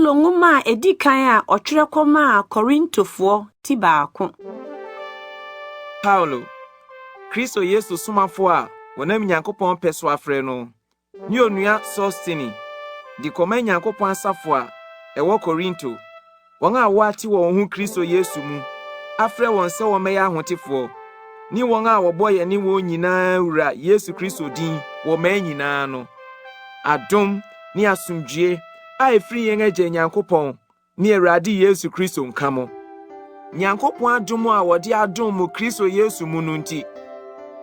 Paulo nwoma a edi kan a ɔtwerɛ kɔmaa Korintofoɔ ti 1. Paulo, Kristo Yesu somafo a wɔnam Nyankopɔn pɛ so afrɛ no, ne onua Sostene, de kɔma Nyankopɔn asafo a ɛwɔ Korinto, wɔn a wɔate wɔn ho Kristo Yesu mu, afrɛ wɔn sɛ wɔmmɛyɛ ahotefoɔ, ne wɔn a wɔbɔ yɛne wɔn nyinaa Wura Yesu Kristo din wɔ mmaa nyinaa no. Adom ne asomdwoe a ɛfiri yɛn Agya Nyankopɔn ne Awurade Yesu Kristo nka mo. Nyankopɔn adom a wɔde adom mo Kristo Yesu mu no nti,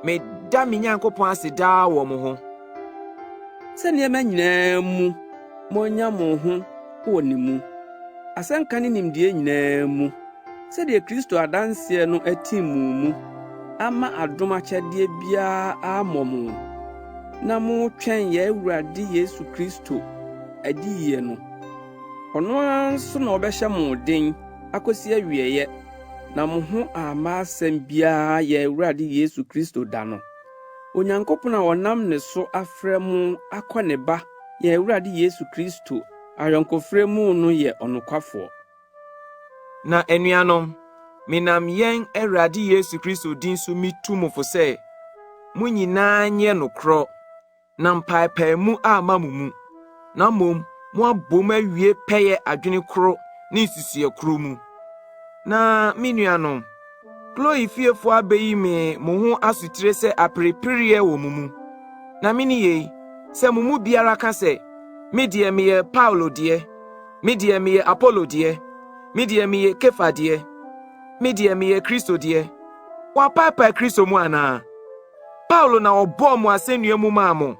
meda me Nyankopɔn ase daa wɔ mo ho. Sɛ nneɛma nyinaa mu moanya mo ho wɔ ne mu, asɛnka ne nimdeɛ nyinaa mu, sɛdeɛ Kristo adanseɛ no atim mo mu ama adom akyɛdeɛ biara ammɔ mo, na moretwɛn yɛn Awurade Yesu Kristo adiyie no. Ɔno ara nso na ɔbɛhyɛ mo den akosi awieeɛ, na mo ho amma asɛm biara yɛn Awurade Yesu Kristo da no. Onyankopɔn a ɔnam ne so afrɛ mo akɔ ne Ba, yɛn Awurade Yesu Kristo ayɔnkofrɛ mu no yɛ ɔnokwafoɔ. Na anuanom, menam yɛn Awurade Yesu Kristo din so mitu mo fo sɛ, mo nyinaa nyɛ nokorɔ, na mpaapaemu amma mo mu, na mmom moabom awie pɛyɛ adwene koro ne nsusuiɛ koro mu. Na me nuanom, Kloe fiefo abeyi me mo ho asotire sɛ aperepereɛ wɔ mo mu. Na mene yei, sɛ mo mu biara ka sɛ, Me deɛ meyɛ Paulo deɛ, me deɛ meyɛ Apolo deɛ, me deɛ meyɛ Kefa deɛ, me deɛ meyɛ Kristo deɛ. Wɔapaapae Kristo mu anaa? Paulo na ɔbɔɔ mo asɛnnua mu maa mo,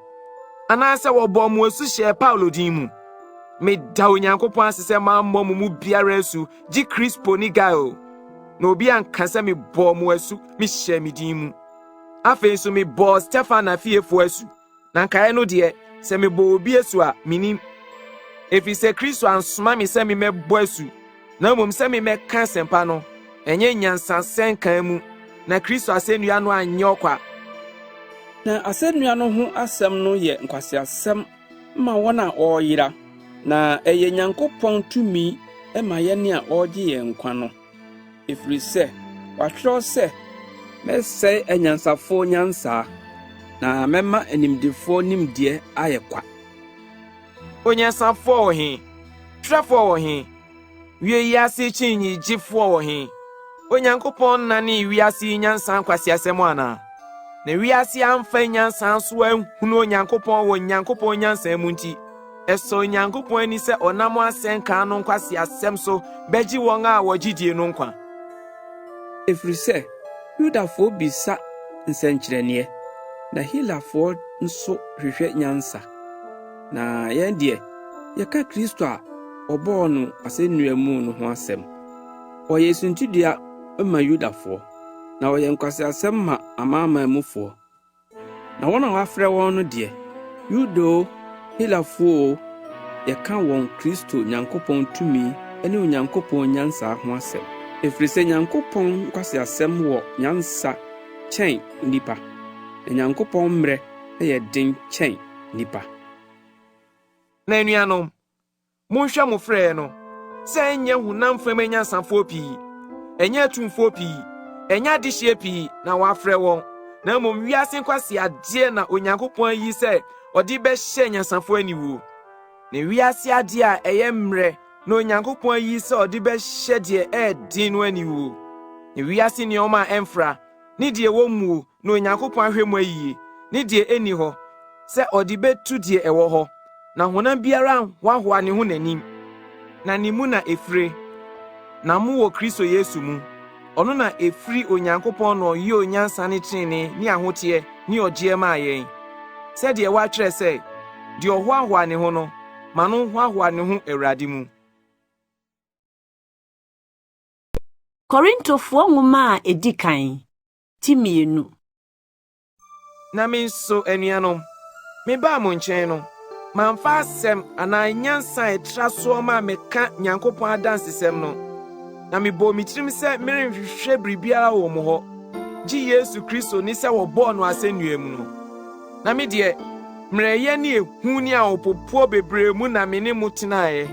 anaasɛ wɔbɔɔ mo asu hyɛɛ Paulo din mu? Meda Onyankopɔn ase sɛ mammɔ mo mu biara asu gye Krispo ne Gaio, na obi anka sɛ mebɔɔ mo asu mehyɛɛ me din mu. Afei nso mebɔɔ Stefana fiefoɔ asu, na nkaeɛ no deɛ, sɛ mebɔɔ obi asu a, minnim. Ɛfiri sɛ Kristo ansoma me sɛ memmɛbɔ asu, na mmom sɛ memmɛka asɛmpa no, ɛnyɛ nyansasɛnka mu, na Kristo asɛnnua no anyɛ ɔkwa. Na asɛnnua no ho asɛm no yɛ nkwaseasɛm ma wɔn a wɔreyera, na ɛyɛ Nyankopɔn tumi ma yɛn a ɔregye yɛn nkwa no. Ɛfiri sɛ wɔatwerɛ sɛ, Mɛsɛe anyansafoɔ nyansa, na mɛma animdefoɔ nimdeɛ ayɛ kwa. Onyansafoɔ wɔ he? Twerɛfoɔ wɔ he? Wie yi ase kyinnyegyefoɔ wɔ he? Onyankopɔn nnanee wiase yi nyansa nkwaseasɛm anaa? Na wiase amfa nyansa so anhunu Onyankopɔn wɔ Nyankopɔn nyansa mu nti, ɛsɔ Onyankopɔn ani sɛ ɔnam asɛnka no nkwaseasɛm so bɛgye wɔn a wɔgye die no nkwa. Ɛfiri sɛ Yudafoɔ bisa nsɛnkyerɛnneɛ, na Helafoɔ nso hwehwɛ nyansa. Na yɛn deɛ, yɛka Kristo a wɔbɔɔ no asɛnnua mu no ho asɛm. Ɔyɛ suntidua ma Yudafoɔ, na ɔyɛ nkwaseasɛm ma amanaman mufoɔ. Na wɔn a wɔafrɛ wɔn no deɛ, Yuda oo, Helafoɔ oo, yɛka wɔn Kristo Nyankopɔn tumi ne Onyankopɔn nyansa ho asɛm. Ɛfiri sɛ Nyankopɔn nkwaseasɛm wɔ nyansa kyɛn nnipa, na Nyankopɔn mmerɛ yɛ den kyɛn nnipa. Na anuanom, monhwɛ mo frɛ no, sɛ ɛnyɛ honam fam anyansafoɔ pii, ɛnyɛ atumfoɔ pii, ɛnyɛ adehyeɛ pii na wɔafrɛ wɔn, na mmom wiase nkwaseadeɛ na Onyankopɔn ayi sɛ ɔde bɛhyɛ anyansafoɔ aniwuo. Na wiase adeɛ a ɛyɛ mmerɛ na Onyankopɔn ayi sɛ ɔde bɛhyɛ deɛ ɛyɛ den no aniwuo. Na wiase nneɛma a ɛmfra ne deɛ ɛwɔ muo na Onyankopɔn ahwɛ mu ayie, ne deɛ ɛnni hɔ, sɛ ɔde bɛtu deɛ ɛwɔ hɔ, na honam biara anhoahoa ne ho n'anim, na ne mu na ɛfire. Na mowɔ Kristo Yesu mu, ɔno na ɛfiri Onyankopɔn na ɔyɛɛ onyansa ne tenenee ne ahoteɛ ne ɔgyeɛ maa yɛn, sɛdeɛ wɔatwerɛ sɛ, Deɛ ɔhoahoa ne ho no, ma no nhoahoa ne ho Awurade mu. Korintofoɔ nwoma a edi kan, ti 2. Na me nso, anuanom, mebaa mo nkyɛn no, mamfa asɛm anaa nyansa a ɛtra soɔ ma meka Nyankopɔn adansesɛm no, na mebɔɔ me tirim sɛ merenhwehwɛ biribiara wɔ mo hɔ, gye Yesu Kristo ne sɛ wɔbɔɔ no asɛnnua mu no. Na me deɛ, mmerɛyɛ ne ehu ne ahopopoɔ bebree mu na me ne mo tenaeɛ.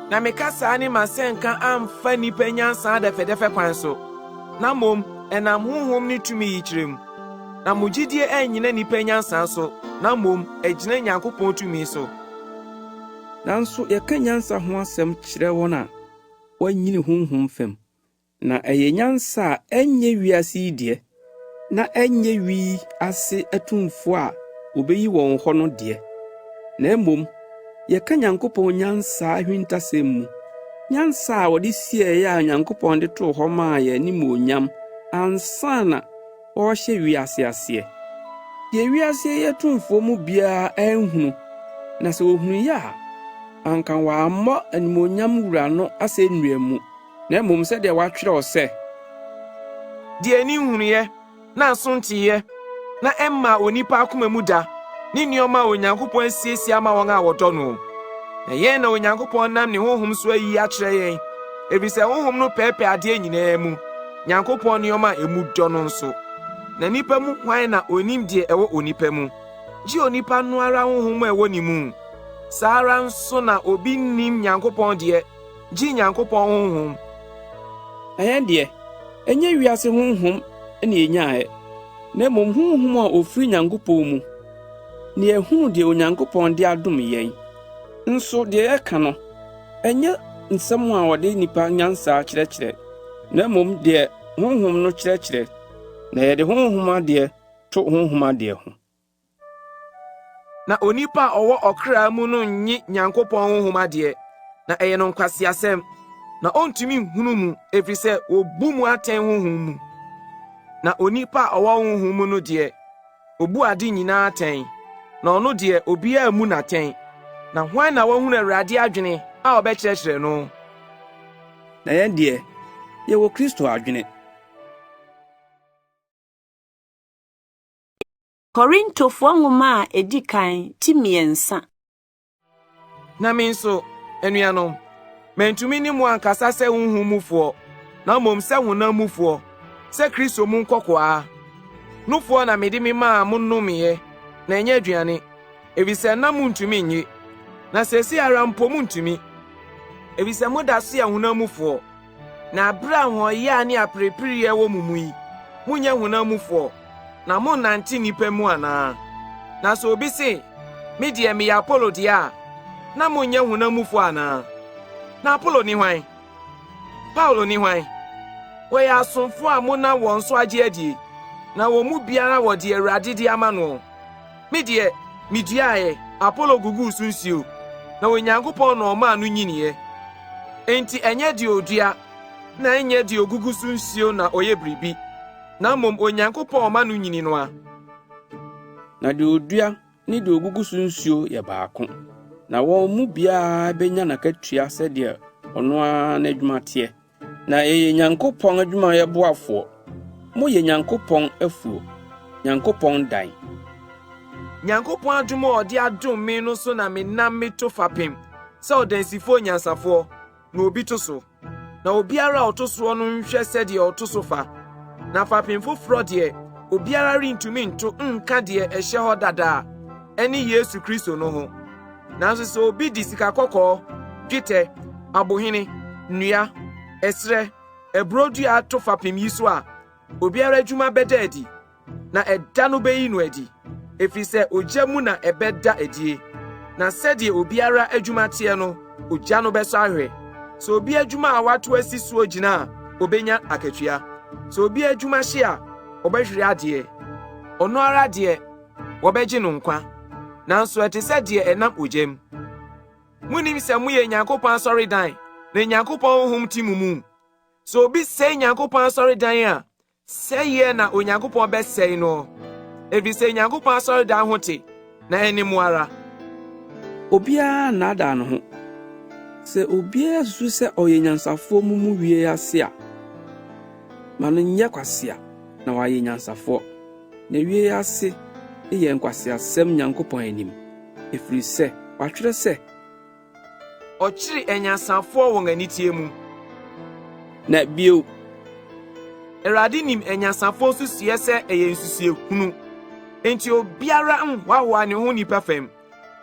Na me kasaa ne m'asɛnka amfa nnipa nyansa adɛfɛdɛfɛ kwan so, na mmom ɛnam Honhom ne tumi yikyerɛ mu. Na mo gyidie annyina nnipa nyansa so, na mmom agyina Nyankopɔn tumi so. Nanso yɛka nyansa ho asɛm kyerɛ wɔn a wɔanyini honhom fam, Na ɛyɛ nyansa a ɛnyɛ wiase yi deɛ, na ɛnyɛ wi yi ase atumfoɔ a wobeyi wɔn hɔ no deɛ, na mmom yɛka Nyankopɔn nyansa ahintasɛm mu, nyansa a wɔde sieeɛ a Onyankopɔn de too hɔ maa yɛn animuonyam ansa na wɔrehyɛ wiase aseɛ. Deɛ wiase yi atumfoɔ mu biara anhunu, na sɛ wɔhunuiɛ a, anka wɔammɔ animuonyam Wura no asɛnnua mu. Na mmom sɛdeɛ wɔatwerɛ sɛ. Deɛ ani nhunuiɛ, na aso nteeɛ, na ɛmmaa onipa akoma mu da, ne nneɛma a Onyankopɔn asiesie ama wɔn a wɔdɔ no. Na yɛn na Onyankopɔn nam ne Honhom so ayi akyerɛ yɛn, ɛfiri sɛ Honhom no pɛɛpɛɛ adeɛ nyinaa mu, Nyankopɔn nneɛma a emu dɔ no nso. Na nnipa mu hwan na onim deɛ ɛwɔ onipa mu, gye onipa no ara honhom a ɛwɔ ne mu? Saa ara nso na obi nnim Nyankopɔn deɛ, gye Nyankopɔn honhom. Na yɛn deɛ, ɛnyɛ wiase honhom na yenyaeɛ, na mmom honhom a ofiri Nyankopɔn mu, na yɛahunu deɛ Onyankopɔn de adom yɛn. Nso deɛ yɛka no, ɛnyɛ nsɛm a wɔde nnipa nyansa kyerɛkyerɛ, na mmom deɛ honhom no kyerɛkyerɛ, na yɛde honhom adeɛ to honhom adeɛ ho. Na onipa a ɔwɔ ɔkra mu no nnye Nyankopɔn honhom adeɛ, na ɛyɛ no nkwaseasɛm, na ontumi nhunu mu, ɛfiri sɛ wobu mu atɛn honhom mu. Na onipa a ɔwɔ honhom mu no deɛ, obu ade nyinaa atɛn, na ɔno deɛ obiara mmu no atɛn. Na hwan na wahunu Awurade adwene a ɔbɛkyerɛkyerɛ no? Na yɛn deɛ, yɛwɔ Kristo adwene. Korintofoɔ nwoma a edi kan ti mmiɛnsa. Na me nso, anuanom, mantumi ne mo ankasa sɛ honhom mufoɔ, na mmom sɛ honam mufoɔ, sɛ Kristo mu nkɔkoaa. Nufoɔ na mede memaa mo nomeeɛ, na ɛnyɛ aduane, efisɛ na muntumi nnye, na seesei ara mpo muntumi, efisɛ moda so yɛ honam mufoɔ. Na bere a ahoɔyaa ne aperepereɛ wɔ mo mu yi, monyɛ honam mufoɔ, na monnante nnipa mu anaa? Na sɛ obi se, Me deɛ meyɛ Apolo deɛ a, na monyɛ honam mufoɔ anaa? Na Apolo ne hwan? Paulo ne hwan? Wɔyɛ asomfoɔ a monam wɔn so agye adie, na wɔn mu biara wɔ deɛ Awurade de ama noɔ. Me deɛ, meduaeɛ, Apolo guguu so nsuo, na Onyankopɔn na ɔmaa no nyiniiɛ. Enti ɛnyɛ deɛ ɔdua, na ɛnyɛ deɛ ɔgugu so nsuo na ɔyɛ biribi, na mmom Onyankopɔn a ɔma no nyini no a. Na deɛ ɔdua ne deɛ ɔgugu so nsuo yɛ baako, na wɔn mu biara bɛnya n'akatua sɛdeɛ ɔno ara n'adwuma teɛ. Na yɛyɛ Nyankopɔn adwumayɛboafoɔ. Moyɛ Nyankopɔn afuo, Nyankopɔn dan. Nyankopɔn adom a ɔde adom me no so na menam meto fapem sɛ ɔdansifoɔ nyansafoɔ, na obi to so. Na obiara a ɔto soɔ no nhwɛ sɛdeɛ ɔto so fa. Na fapem foforɔ deɛ, obiara rentumi nto nka deɛ ɛhyɛ hɔ dada a ɛne Yesu Kristo no ho. Nanso sɛ obi de sika kɔkɔɔ, dwetɛ, abohene, nnua, ɛserɛ, aburow dua to fapem yi so a, obiara adwuma bɛda adi, na ɛda no beyi no adi, efisɛ ogya mu na ɛbɛda adie. Na sɛdeɛ obiara adwuma teɛ no, ogya no bɛsɔ ahwɛ. Sɛ obi adwuma a wato asi soɔ gyina a, obenya akatua. Sɛ obi adwuma hye a, ɔbɛhwere adeɛ. Ɔno ara deɛ, wɔbɛgye no nkwa, nanso ɛte sɛ deɛ ɛnam ogya mu. Munnim sɛ moyɛ Nyankopɔn asɔredan na Nyankopɔn honhom te mo mu? Sɛ obi sɛe Nyankopɔn asɔredan a, sɛeɛ na Onyankopɔn bɛsɛe no, efisɛ Nyankopɔn asɔredan ho te, na ɛne mo ara. Obiara nnaadaa ne ho. Sɛ obiara susu sɛ ɔyɛ nyansafoɔ mo mu wie ase a, ma no nyɛ kwasea na wayɛ nyansafoɔ. Na wie ase yɛ nkwaseasɛm Nyankopɔn anim, ɛfiri sɛ wɔatwerɛ sɛ. Ɔkyere anyansafoɔ wɔn aniteɛ mu. Na bio. Awurade nim anyansafoɔ nsusuiɛ sɛ ɛyɛ nsusuiɛ hunu. Enti obiara nhoahoa ne ho nnipa fam,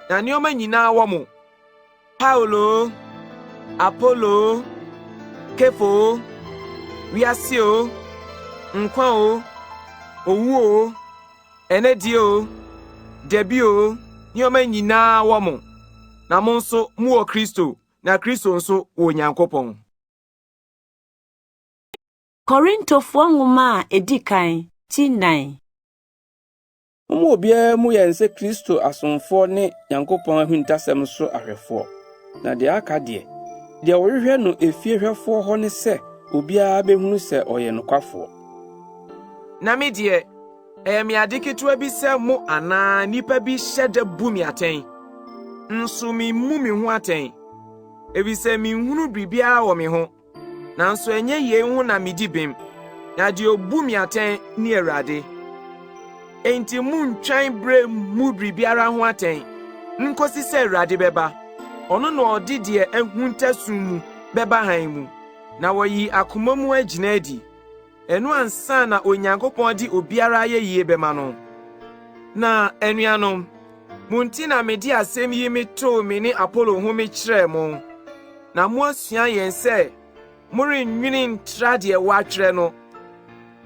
na nneɛma nyinaa wɔ mo. Paulo! Apolo oo, Kefa oo, wiase oo, nkwa oo, owu oo, ɛnnɛ deɛ oo, dabi oo, nneɛma nyinaa wɔ mo, na mo nso mowɔ Kristo, na Kristo nso wɔ Onyankopɔn. Korintofoɔ nwoma a edi kan, ti 4. Momma obiara mmu yɛn sɛ Kristo asomfoɔ ne Nyankopɔn ahintasɛm so ahwɛfoɔ. Na deɛ aka deɛ, deɛ wɔhwehwɛ no efiehwɛfoɔ hɔ ne sɛ obiara behunu sɛ ɔyɛ nokwafoɔ. Na me deɛ, ɛyɛ me ade ketewa bi sɛ mo anaa nnipa bi hyɛ da bu me atɛn. Nso mimmu me ho atɛn, efisɛ minhunu biribiara wɔ me ho. Nanso ɛnyɛ yei ho na midi bem, na deɛ obu me atɛn ne Awurade. Enti monntwɛn berɛ mmu biribiara ho atɛn nkosi sɛ Awurade bɛba. Ɔno na ɔde deɛ ahunta sum mu bɛba hann mu, na wayi akoma mu agyina adi. Ɛno ansa na Onyankopɔn de obiara ayɛyie bɛma no. Na anuanom, mo nti na mede asɛm yi metoo me ne Apolo ho mekyerɛɛ mo, na moasua yɛn sɛ morennwene ntra deɛ wɔatwerɛ no,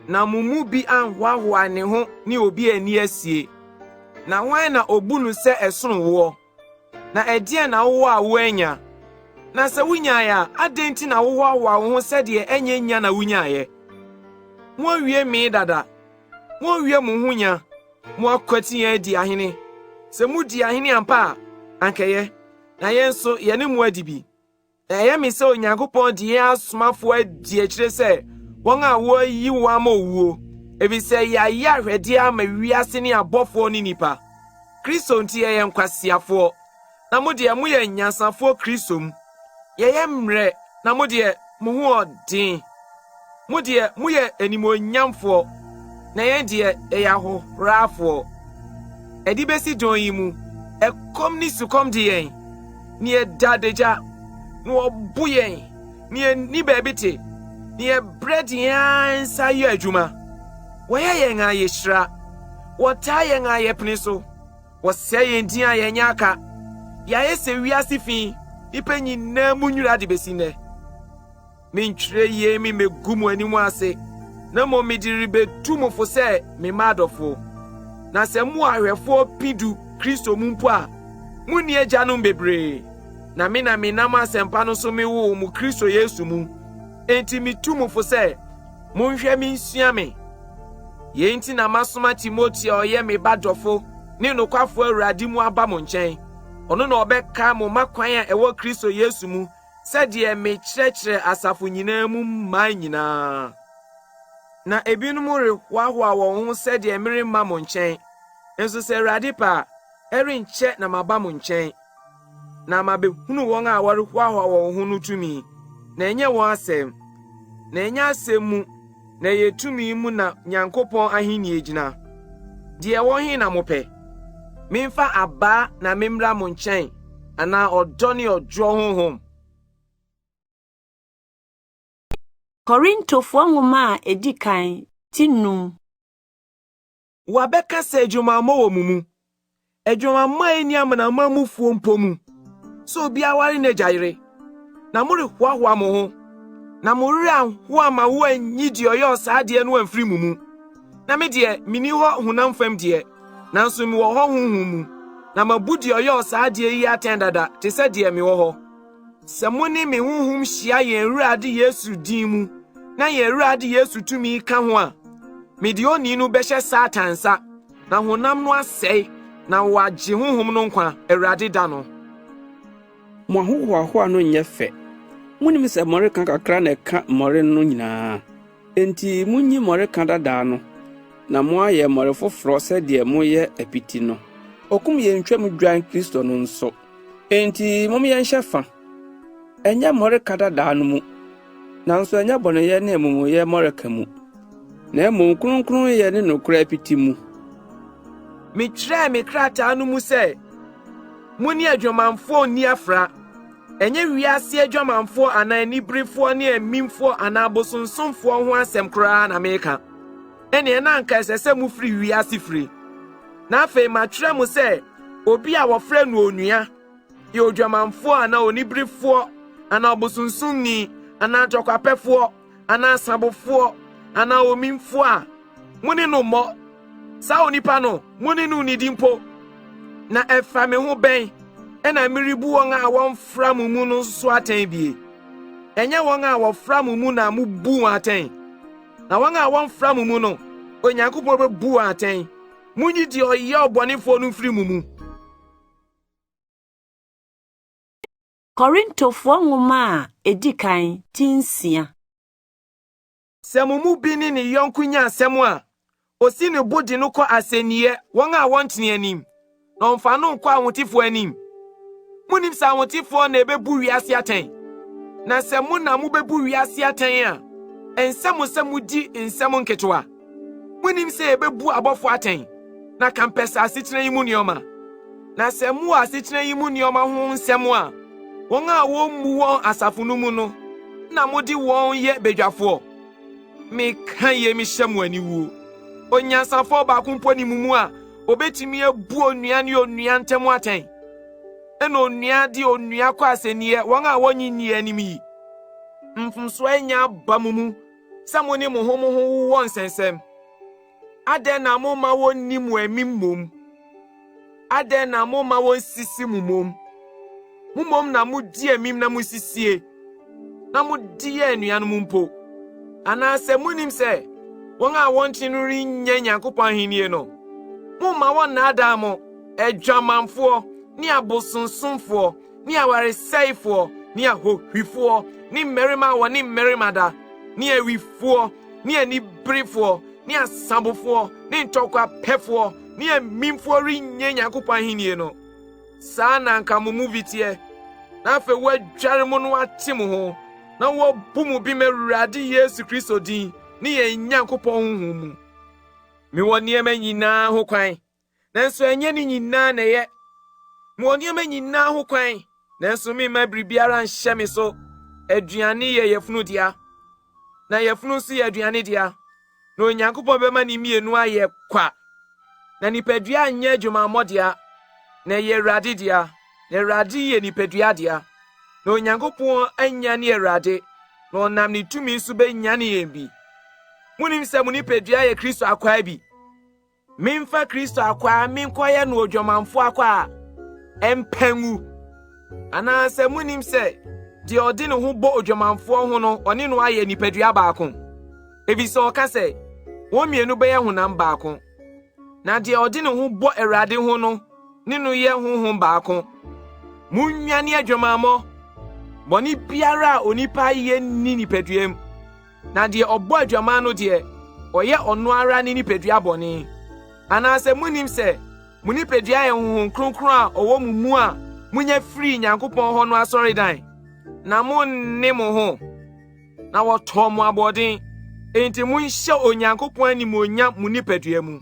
na mo mu bi anhoahoa ne ho ne obi anni asie. Na hwan na obu no sɛ ɛsono woɔ? Na ɛdeɛn na wowɔ a woannya? Na sɛ wonyaeɛ a, adɛn nti na wohoahoa wo ho sɛdeɛ ɛnyɛ nya na wonyaeɛ? Moawie mee dada. Moawie mo ho nya. Moakwati yɛn adi ahene. Sɛ mudi ahene ampa a, anka ɛyɛ, na yɛn nso yɛne mo adi bi. Na ɛyɛ me sɛ Onyankopɔn de yɛn asomafo adi akyire sɛ wɔn a wɔayi wɔn ama owuo, efisɛ yɛayɛ ahwɛdeɛ ama wiase ne abɔfoɔ ne nnipa. Kristo nti yɛyɛ nkwaseafoɔ, na mo deɛ moyɛ nyansafoɔ Kristo mu. Yɛyɛ mmerɛ, na mo deɛ mo ho ɔden. Mo deɛ, moyɛ animuonyamfoɔ, na yɛn deɛ, yɛyɛ ahohorafoɔ. Ɛde bɛsi dɔn yi mu, ɛkɔm ne sukɔm de yɛn, na yɛda adagya, na wɔbo yɛn, na yɛnni baabi te, na yɛbrɛ de yɛn ara nsa yɛ adwuma. Wɔyɛ yɛn a yɛhyira, wɔtaa yɛn a yɛpene so, wɔsɛe yɛn din a yɛnyɛ aka. Yɛayɛ sɛ wiase fi, nnipa nyinaa mu nwura de bɛsi nnɛ. Mentwerɛ yei memmɛgu mo anim ase, na mmom mede rebɛtu mo fo sɛ me mma adɔfo. Na sɛ mowɔ ahwɛfoɔ pedu Kristo mu mpo a, monni agyanom bebree, na me na menam asɛmpa no so mewoo mo Kristo Yesu mu. Enti metu mo fo sɛ, monhwɛ me nsua me. Yei nti na masoma Timoteo a ɔyɛ me ba dɔfo ne nokwafoɔ Awurade mu aba mo nkyɛn. Ɔno na ɔbɛkae mo m'akwan a ɛwɔ Kristo Yesu mu sɛdeɛ mekyerɛkyerɛ asafo nyinaa mu mmaa nyinaa. Na ebinom rehoahoa wɔn ho sɛdeɛ meremma mo nkyɛn. Nso sɛ Awurade pɛ a, ɛrenkyɛ na maba mo nkyɛn, na mabɛhunu wɔn a wɔrehoahoa wɔn ho no tumi, na ɛnyɛ wɔn asɛm, na ɛnyɛ asɛm mu, na ɛyɛ tumi mu na Nyankopɔn ahennie gyina. Deɛ ɛwɔ he na mopɛ? Memfa abaa na memmra mo nkyɛn, anaa ɔdɔ ne ɔdwoɔ honhom? Korintofoɔ nwoma a edi kan, ti num. Wɔabɛka sɛ adwamammɔ wɔ mo mu, adwamammɔ a enni amanaman mufoɔ mpo mu, sɛ obi aware n'agya yere, na morehoahoa mo ho, na mo werɛ anho amma wɔanyi deɛ ɔyɛɛ saa adeɛ no amfiri mo mu. Na me deɛ, menni hɔ honam fam deɛ, nanso mewɔ hɔ honhom mu, na mabu deɛ ɔyɛɛ saa adeɛ yi atɛn dada te sɛ deɛ mewɔ hɔ. Sɛ mo ne me honhom hyia yɛn Awurade Yesu din mu, na yɛn Awurade Yesu tumi ka ho a, mede onii no bɛhyɛ Satan nsa, na honam no asɛe, na wɔagye honhom no nkwa, Awurade da no. Mo ahohoahoa no nyɛ fɛ. Munnim sɛ mmɔreka kakra na ɛka mmɔre no nyinaa? Enti munyi mmɔreka dadaa no, na moayɛ mmɔre foforɔ sɛdeɛ moyɛ apiti no. Okum yɛn twam dwan Kristo no nso. Enti mom yɛnhyɛ fa, ɛnyɛ mmɔreka dadaa no mu, nanso ɛnyɛ bɔneyɛ ne amumuyɛ mmɔreka mu, na mmom kronkronyɛ ne nokorɛ apiti mu. Metwerɛɛ me krataa no mu sɛ, Mo ne adwamanfoɔ nni afra, ɛnyɛ wiase adwamanfoɔ anaa aniberefoɔ ne amimfoɔ anaa abosonsomfoɔ ho asɛm koraa na mereka. Ɛnneɛ na anka ɛsɛ sɛ mofiri wiase firi. Na afei matwerɛ mo sɛ obi a wɔfrɛ no onua yɛ odwamanfoɔ anaa oniberefoɔ anaa ɔbosonsomni, anaa ntɔkwapɛfoɔ, anaa asabofoɔ, anaa omimfoɔ a, mo ne no mmɔ. Saa onipa no, mo ne no nnidi mpo. Na ɛfa me ho bɛn na merebu wɔn a wɔmfra mo mu no so atɛn bie? Ɛnyɛ wɔn a wɔfra mo mu na mubu wɔn atɛn? Na wɔn a wɔmfra mo mu no, Onyankopɔn bɛbu wɔn atɛn. Munyi deɛ ɔyɛ ɔbɔnefoɔ no mfiri mo mu. Korintofoɔ nwoma a edi kan ti nsia. Sɛ mo mu bi ne ne yɔnko nya asɛm a, osi ne bo de no kɔ asɛnniiɛ wɔn a wɔntene anim, na ɔmfa no nkɔ ahotefoɔ anim. Monim sɛ ahotefoɔ na ɛbɛbu wiase atɛn? Na sɛ mo na mobɛbu wiase atɛn a, ɛnsɛ mo sɛ modi nsɛm nketewa? Monim sɛ yɛbɛbu abɔfoɔ atɛn, na kampɛ sɛ asetena yi mu nneɛma? Na sɛ mowɔ asetena yi mu nneɛma ho nsɛm a, wɔn a wɔmmu wɔn asafo no mu no na mode wɔn yɛ badwafoɔ? Meka yei mehyɛ mo aniwuo. Onyansafoɔ baako mpo nni mo mu a obetumi abu onua ne onua ntam atɛn. Ɛna onua de onua kɔ asɛnniiɛ wɔn a wɔnnye nni anim yi. Mfomsoɔ anya aba mo mu sɛ mo ne mo ho mo ho wowɔ nsɛnsɛm. Adɛn na momma wonni mo amim mmom? Adɛn na momma wonsisi mo mmom? Mo mmom na mudi amim na musisie, na mode yɛ anuanom mpo. Anaasɛ munnim sɛ wɔn a wɔnte no rennya Nyankopɔn ahenni no? Momma wɔnnaadaa mo, adwamanfoɔ ne abosonsomfoɔ ne awaresɛefoɔ ne ahohwifoɔ ne mmarima a wɔne mmarima da ne awifoɔ ne aniberefoɔ ne asabofoɔ ne ntɔkwapɛfoɔ ne amimfoɔ rennya Nyankopɔn ahenni no. Saa na anka mo mu bi teɛ, na afei wɔadware mo na wɔate mo ho, na wɔabu mo bem Awurade Yesu Kristo din ne yɛn Nyankopɔn honhom mu. Mewɔ nneɛma nyinaa ho kwan, nanso ɛnyɛ ne nyinaa na ɛyɛ. Mewɔ nneɛma nyinaa ho kwan, nanso memma biribiara nhyɛ me so. Aduane yɛ yafunu dea, na yafunu nso yɛ aduane dea, na Onyankopɔn bɛma ne mmienu ayɛ kwa. Na nipadua nyɛ adwumammɔ dea, na ɛyɛ Awurade dea, na Awurade yɛ nipadua dea. Na Onyankopɔn anyane Awurade, na ɔnam ne tumi so bɛnyane yɛn bi. Monim sɛ mo nipadua yɛ Kristo akwaa bi? Memfa Kristo akwaa menkɔyɛ no odwamanfo akwaa? Ɛmpɛ ngu! Anaasɛ munnim sɛ deɛ ɔde ne ho bɔ odwamanfoɔ ho no, ɔne no ayɛ nipadua baako? Efisɛ ɔka sɛ, wɔn mmienu bɛyɛ honam baako. Na deɛ ɔde ne ho bɔ Awurade ho no ne no yɛ honhom baako. Munnwane adwamammɔ! Bɔne biara a onipa ayɛ nni nipaduam. Na deɛ ɔbɔ adwaman no deɛ, ɔyɛ ɔno ara ne nipadua bɔne. Anaasɛ munnim sɛ mo nipadua yɛ Honhom Kronkron a ɔwɔ mo mu a munya firii Nyankopɔn hɔ no asɔredan, na monne mo ho? Na wɔtɔɔ mo aboɔden, enti monhyɛ Onyankopɔn animuonyam mo nipadua mu.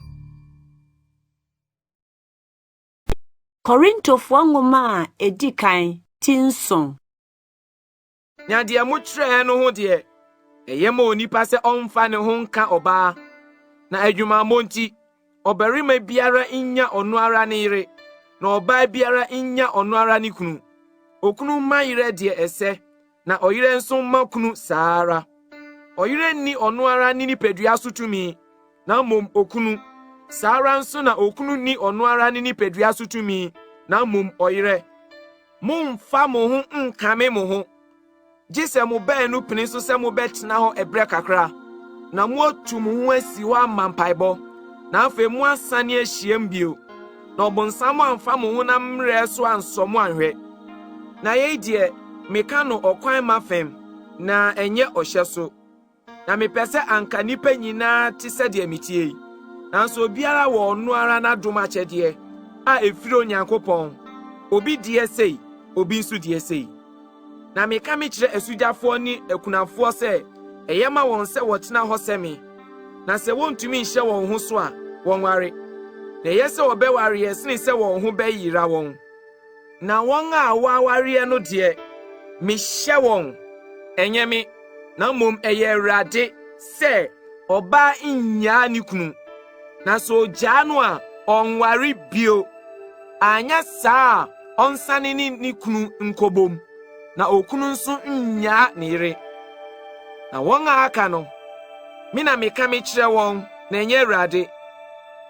Korintofoɔ nwoma a edi kan ti nson. Na deɛ mokyerɛɛ no ho deɛ, ɛyɛ ma onipa sɛ ɔmfa ne ho nka ɔbaa, na adwumammɔ nti, ɔbarima biara nnya ɔno ara ne yere, na ɔbaa biara nnya ɔno ara ne kunu. Okunu mma yerɛ deɛ ɛsɛ, na ɔyerɛ nso mma kunu saa ara. Ɔyerɛ nni ɔno ara ne nipadua so tumi, na mmom okunu. Saa ara nso na okunu nni ɔno ara ne nipadua so tumi, na mmom ɔyerɛ. Mommfa mo ho nnkame mo ho, gye sɛ mo baanu pene so sɛ mobɛtena hɔ ɛberɛ kakra, na moatu mo ho asi hɔ ama mpaebɔ, na afei moasane ahyiam bio, na ɔbonsam amfa mo honam mmerɛ so ansɔ mo anhwɛ. Na yei deɛ, meka no ɔkwan ma fam, na ɛnyɛ ɔhyɛ so. Na mepɛ sɛ anka nnipa nyinaa te sɛdeɛ meteɛ yi, nanso obiara wɔ ɔno ara n'adom akyɛdeɛ a ɛfiri Onyankopɔn, obi deɛ sei, obi nso deɛ sei. Na meka mekyerɛ asugyafoɔ ne akunafoɔ sɛ ɛyɛ ma wɔn sɛ wɔtena hɔ sɛ me, na sɛ wɔntumi nhyɛ wɔn ho so a, wɔnware. Na ɛyɛ sɛ wɔbɛwareɛ sene sɛ wɔn ho bɛyera wɔn. Na wɔn a wɔawareɛ no deɛ, mehyɛ wɔn, ɛnyɛ me, na mmom ɛyɛ Awurade, sɛ ɔbaa nnyaa ne kunu, na sɛ ɔgyaa no a, ɔnware bio, anyɛ saa a ɔnsane ne ne kunu nkɔbom. na okunu nso nnyaa ne yere. Na wɔn a aka no, me na meka mekyerɛ wɔn, na ɛnyɛ Awurade.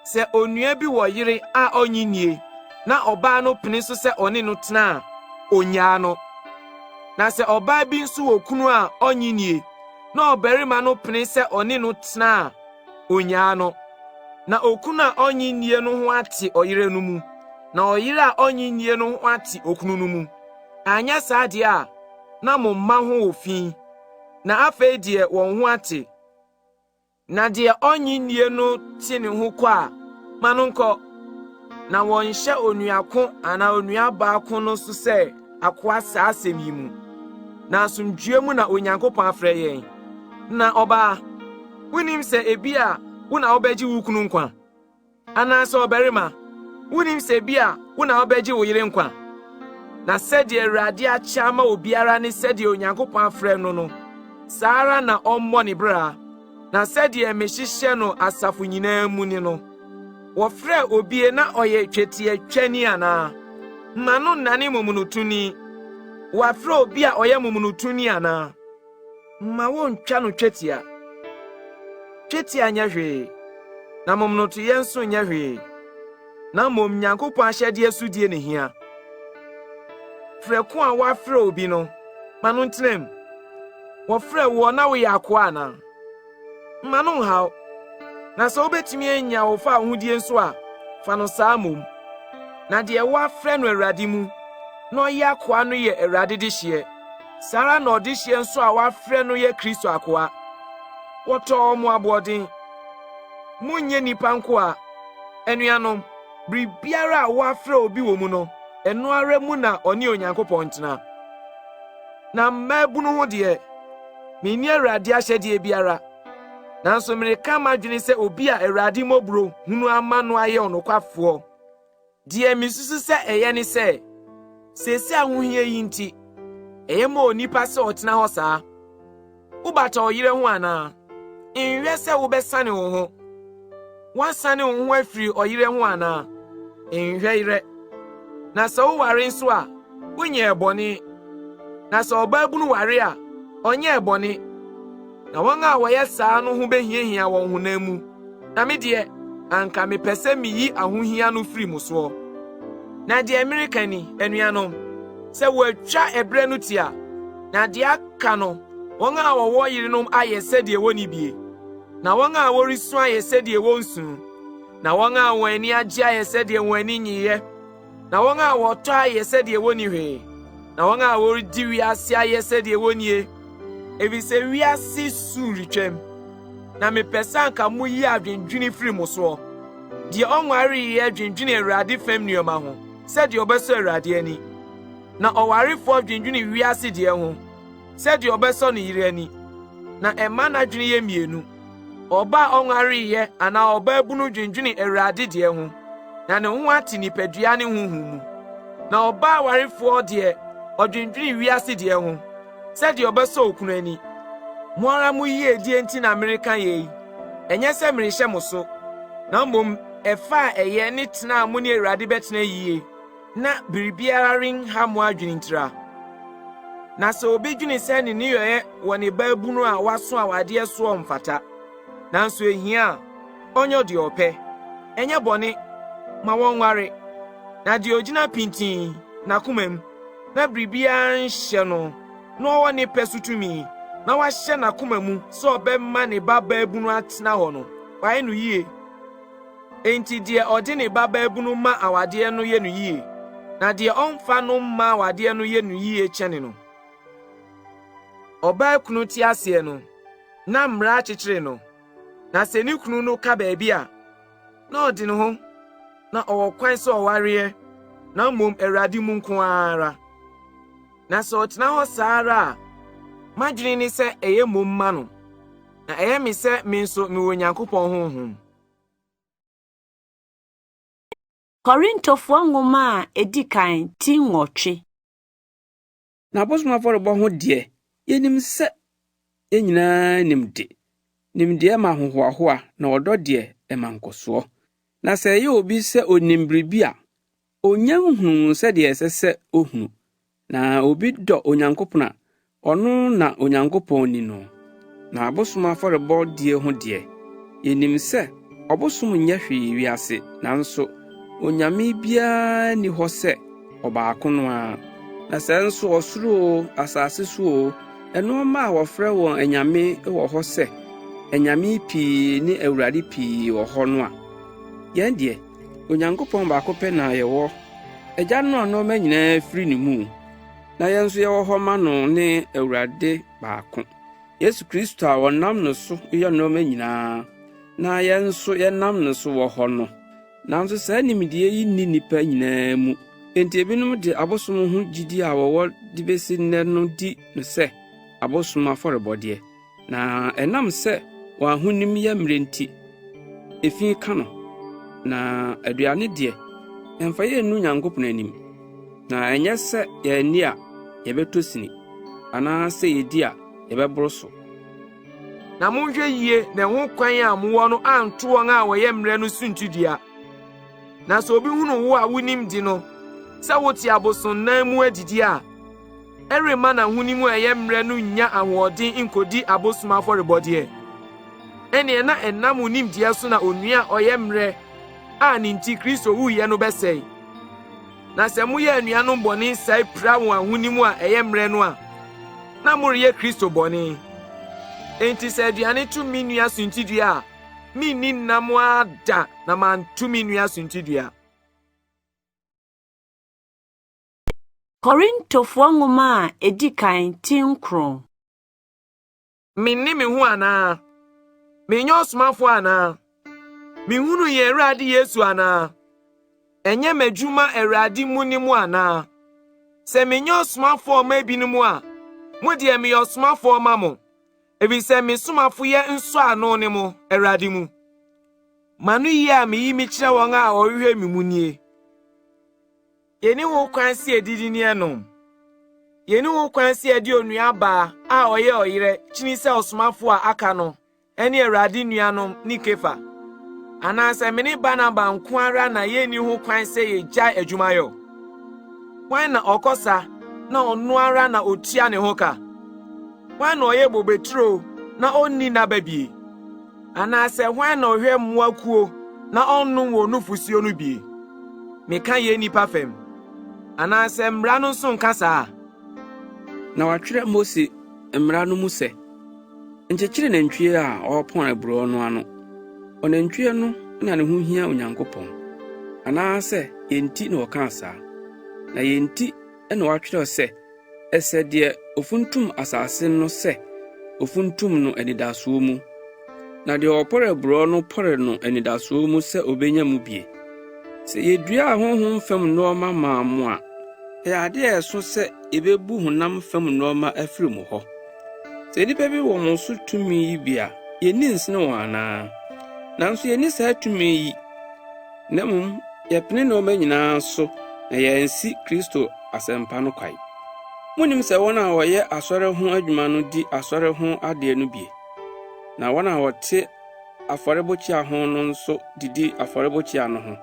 Sɛ onua bi wɔ yere a ɔnnye nnie, na ɔbaa no pene so sɛ ɔne no tena a, onnyaa no. Na sɛ ɔbaa bi nso wɔ kunu a ɔnnye nnie, na ɔbarima no pene sɛ ɔne no tena a, onnyaa no. Na okunu a ɔnnye nnie no ho ate ɔyere no mu, na ɔyere a ɔnnye nnie no ho ate okunu no mu. Anyɛ saa deɛ a, na mo mma ho wɔ fi, na afei deɛ wɔn ho ate. Na deɛ ɔnnye nnie no te ne ho kɔ a, ma no nkɔ. Na wɔnhyɛ onua ko anaa onua baa ko no so sɛ akoa saa asɛm yi mu. Na asomdwoeɛ mu na Onyankopɔn afrɛ yɛn. Na ɔbaa, wonnim sɛ ebia wo na wobɛgye wo kunu nkwa? Anaasɛ ɔbarima, wunnim sɛ ebia wo na wobɛgye wo yere nkwa? Na sɛdeɛ Awurade akyɛ ama obiara ne sɛdeɛ Onyankopɔn afrɛ no no, saa ara na ɔmmɔ ne bra, na sɛdeɛ mehyehyɛ no asafo nyinaa mu ne no. Wɔfrɛɛ obie na ɔyɛ twetiatwani anaa? Mma no nnane momonotoni. Wɔafrɛ obi a ɔyɛ momonotoni anaa? Mma wonntwa no twetia. Twetia nyɛ hwee, na momonotoyɛ nso nyɛ hwee, na mmom Nyankopɔn ahyɛdeɛ sodie na ehia. Frɛ ko a wɔafrɛ obi no, ma no ntena mu. Wɔfrɛ woɔ na woyɛ akoa anaa? Mma no nhaw. Na sɛ wobɛtumi anya wo fawohodie nso a, fa no saa mmom. Na deɛ wɔafrɛ no Awurade mu, na ɔyɛ akoa no yɛ Awurade dehyeɛ. Saa ara na ɔdehyeɛ nso a wɔafrɛ no yɛ Kristo akoa. Wɔtɔɔ mo aboɔden. Monnyɛ nnipa nkoa. Anuanom, biribiara a wɔafrɛ obi wɔ mu no, ɛno ara mu na ɔne Onyankopɔn ntena. Na mmaabunu ho deɛ, menni Awurade ahyɛdeɛ biara, nanso mereka m'adwene sɛ obi a Awurade mmɔborɔhunu ama no ayɛ ɔnokwafoɔ. Deɛ mesusu sɛ ɛyɛ ne sɛ, seesei ahohia yi nti, ɛyɛ ma onipa sɛ ɔtena hɔ saa. Wobata ɔyere ho anaa? Nhwɛ sɛ wobɛsane wo ho. Woasane wo ho afiri ɔyere ho anaa? Nhwɛ yerɛ. Na sɛ woware nso a, wonyɛɛ bɔne. Na sɛ ɔbaabunu ware a, ɔnyɛɛ bɔne. Na wɔn a wɔyɛ saa no ho behiahia wɔn honam mu, na me deɛ, anka mepɛ sɛ miyi ahohia no firi mo soɔ. Na deɛ mereka ni, anuanom, sɛ wɔatwa ɛberɛ no tia, na deɛ aka no, wɔn a wɔwɔ yerenom ayɛ sɛdeɛ wɔnni bie, na wɔn a wɔresu ayɛ sɛdeɛ wɔnsu, na wɔn a wɔn ani agye ayɛ sɛdeɛ wɔn ani nnyeeɛ, Na wɔn a wɔtɔ ayɛ sɛdeɛ wɔnni hwee, na wɔn a wɔredi wiase ayɛ sɛdeɛ wɔnnie, efisɛ wiase su retwam. Na mepɛ sɛ anka moyi adwendwene firi mo soɔ. Deɛ ɔnwareeɛ dwendwene Awurade fam nneɛma ho, sɛdeɛ ɔbɛsɔ Awurade ani. Na ɔwarefoɔ dwendwene wiase deɛ ho, sɛdeɛ ɔbɛsɔ ne yere ani, na ɛma n'adwene yɛ mmienu. Ɔbaa a ɔnwareeɛ anaa ɔbaabunu dwendwene Awurade deɛ ho, na ne ho ate nipadua ne honhom mu. Na ɔbaa warefoɔ deɛ, ɔdwendwene wiase deɛ ho, sɛdeɛ ɔbɛsɔ okunu ani. Mo ara mo yiedie nti na mereka yei, ɛnyɛ sɛ merehyɛ mo so, na mmom ɛfa a ɛyɛ ne tena a mo ne Awurade bɛtena yie. na biribiara renha mo adwene ntira. Na sɛ obi dwene sɛ ne nneyɔeɛ wɔ ne baabunu a waso awadeɛ soɔ mfata, nanso ehia a, ɔnyɛ deɛ ɔpɛ. Ɛnyɛ bɔne, ma wɔnware. Na deɛ ɔgyina pintinn n'akomam, na biribiara nhyɛ no, na ɔwɔ ne pɛ so tumi, na wahyɛ n'akoma mu sɛ ɔbɛma ne ba baabunu atena hɔ no, wayɛ no yie. Enti deɛ ɔde ne ba baabunu ma awadeɛ no yɛ no yie, na deɛ ɔmfa no mma awadeɛ no yɛ no yie kyɛne no. Ɔbaa kunu te aseɛ no, na mmara akyekyere no, na sɛ ne kunu no ka baabi a, na ɔde ne ho, na ɔwɔ kwan sɛ ɔwareɛ, na mmom Awurade mu nko ara. Na sɛ ɔtena hɔ saa ara a, m'adwene ne sɛ ɛyɛ mmom ma no, na ɛyɛ me sɛ me nso mewɔ Onyankopɔn honhom. Korintofoɔ nwoma a edi kan ti 8. Na abosom afɔrebɔ ho deɛ, yenim sɛ yɛn nyinaa nim de. Nimdeɛ ma ahohoahoa, na ɔdɔ deɛ, ɛma nkɔsoɔ. Na sɛ ɛyɛ obi sɛ onim biribi a, onnya nhunuu sɛdeɛ ɛsɛ sɛ ohunu. Na obi dɔ Onyankopɔn a, ɔno na Onyankopɔn ni no. Na abosom afɔrebɔdie ho deɛ, yenim sɛ ɔbosom nyɛ hwee wiase, nanso onyame biara nni hɔ sɛ ɔbaako no ara. Na sɛ nso ɔsoro oo, asase so oo, nneɛma a wɔfrɛ wɔn anyame wɔ hɔ sɛ anyame pii ne awurade pii wɔ hɔ no a, yɛn deɛ, Onyankopɔn baako pɛ na yɛwɔ, Agya no a nneɛma nyinaa firi ne mu, na yɛn nso yɛwɔ hɔ ma no ne Awurade baako, Yesu Kristo a wɔnam ne so yɛ nneɛma nyinaa, na yɛn nso yɛnam ne so wɔ hɔ no. Nanso saa nimdeɛ yi nni nnipa nyinaa mu. Enti ebinom de abosom ho gyidi a wɔwɔ de besi nnɛ no di no sɛ abosom afɔrebɔdeɛ, na ɛnam sɛ wɔn ahonim yɛ mmerɛ nti, efi ka no. Na aduane deɛ, ɛmfa yɛn nnu Nyankopɔn anim, na ɛnyɛ sɛ yɛanni a yɛbɛtɔ sini, anaasɛ yedi a yɛbɛboro so. Na monhwɛ yie na ɛho kwan a mowɔ no anto wɔn a wɔyɛ mmerɛ no suntidua. Na sɛ obi hunu wo a wunim de no sɛ wote abosonnan mu adidi a, ɛremma n'ahonim a ɛyɛ mmerɛ no nnya ahoɔden nkodi abosom afɔrebɔdeɛ? Ɛnneɛ na ɛnam wo nimdeɛ so na onua a ɔyɛ mmerɛ a ne nti Kristo wuiɛ no bɛsɛe. Na sɛ moyɛ anuanom bɔne sɛe pira wɔn ahonim a ɛyɛ mmerɛ no a, na moreyɛ Kristo bɔne. Enti sɛ aduane to me nua suntidua a, minni nnam ara da na manto me nua suntidua. Korintofoɔ nwoma a edi kan ti nkron. Minni me ho anaa? Menyɛ ɔsomafoɔ anaa? Mihunu yɛn Awurade Yesu anaa? Ɛnyɛ m'adwuma Awurade mu ne mo anaa? Sɛ menyɛ ɔsomafoɔ ma ebinom a, mo deɛ meyɛ ɔsomafoɔ ma mo, efisɛ me somafoyɛ nsɔano ne mo, Awurade mu. M'anoyi a miyi mekyerɛ wɔn a wɔhwehwɛ me mu nie. Yenni ho kwan sɛ yedidi ne yɛnom? Yenni ho kwan sɛ yɛde onua baa a ɔyɛ ɔyerɛ kyini sɛ ɔsomafo a aka no ne Awurade nuanom ne Kefa? Anaasɛ me ne Barnaba nko ara na yenni ho kwan sɛ yegyae adwumayɔ? Hwan na ɔkɔ sa na ɔno ara na otua ne ho ka? Hwan na ɔyɛ bobeturo na onni n'aba bie? Anaasɛ hwan na ɔhwɛ mmoa kuo na ɔnnom wɔn nufosuo no bie? Meka yei nnipa fam. Anaasɛ mmara no nso nka saa? Na wɔatwerɛ Mose mmara no mu sɛ, Nkyekyere nantwie a ɔrepɔn aburoo no ano. Ɔnantwie no na ne ho hia Onyankopɔn. Anaasɛ yɛn nti na ɔkaa saa? Na yɛn nti na wɔatwerɛ sɛ, Ɛsɛ deɛ ɔfuntum asase no sɛ ɔfuntum no anidasoɔ mu, na deɛ ɔpɔre aburoo no pɔre no anidasoɔ mu sɛ ɔbɛnya mu bie. Sɛ yɛduaa honhom fam nnoɔma maa mo a, ɛyɛ adeɛ a ɛso sɛ yɛbɛbu honam fam nnoɔma afiri mo hɔ. Sɛ nnipa bi wɔ mo so tumi yi bi a, yɛnni nsene wɔn anaa? Nanso yɛnni saa tumi yi, na mmom yɛpene nneɛma nyinaa so na yɛansi Kristo asɛmpa no kwan. Munnim sɛ wɔn a wɔyɛ asɔre ho adwuma no di asɔre ho adeɛ no bi, na wɔn a wɔte afɔrebukyia ho no nso didi afɔrebukyia no ho?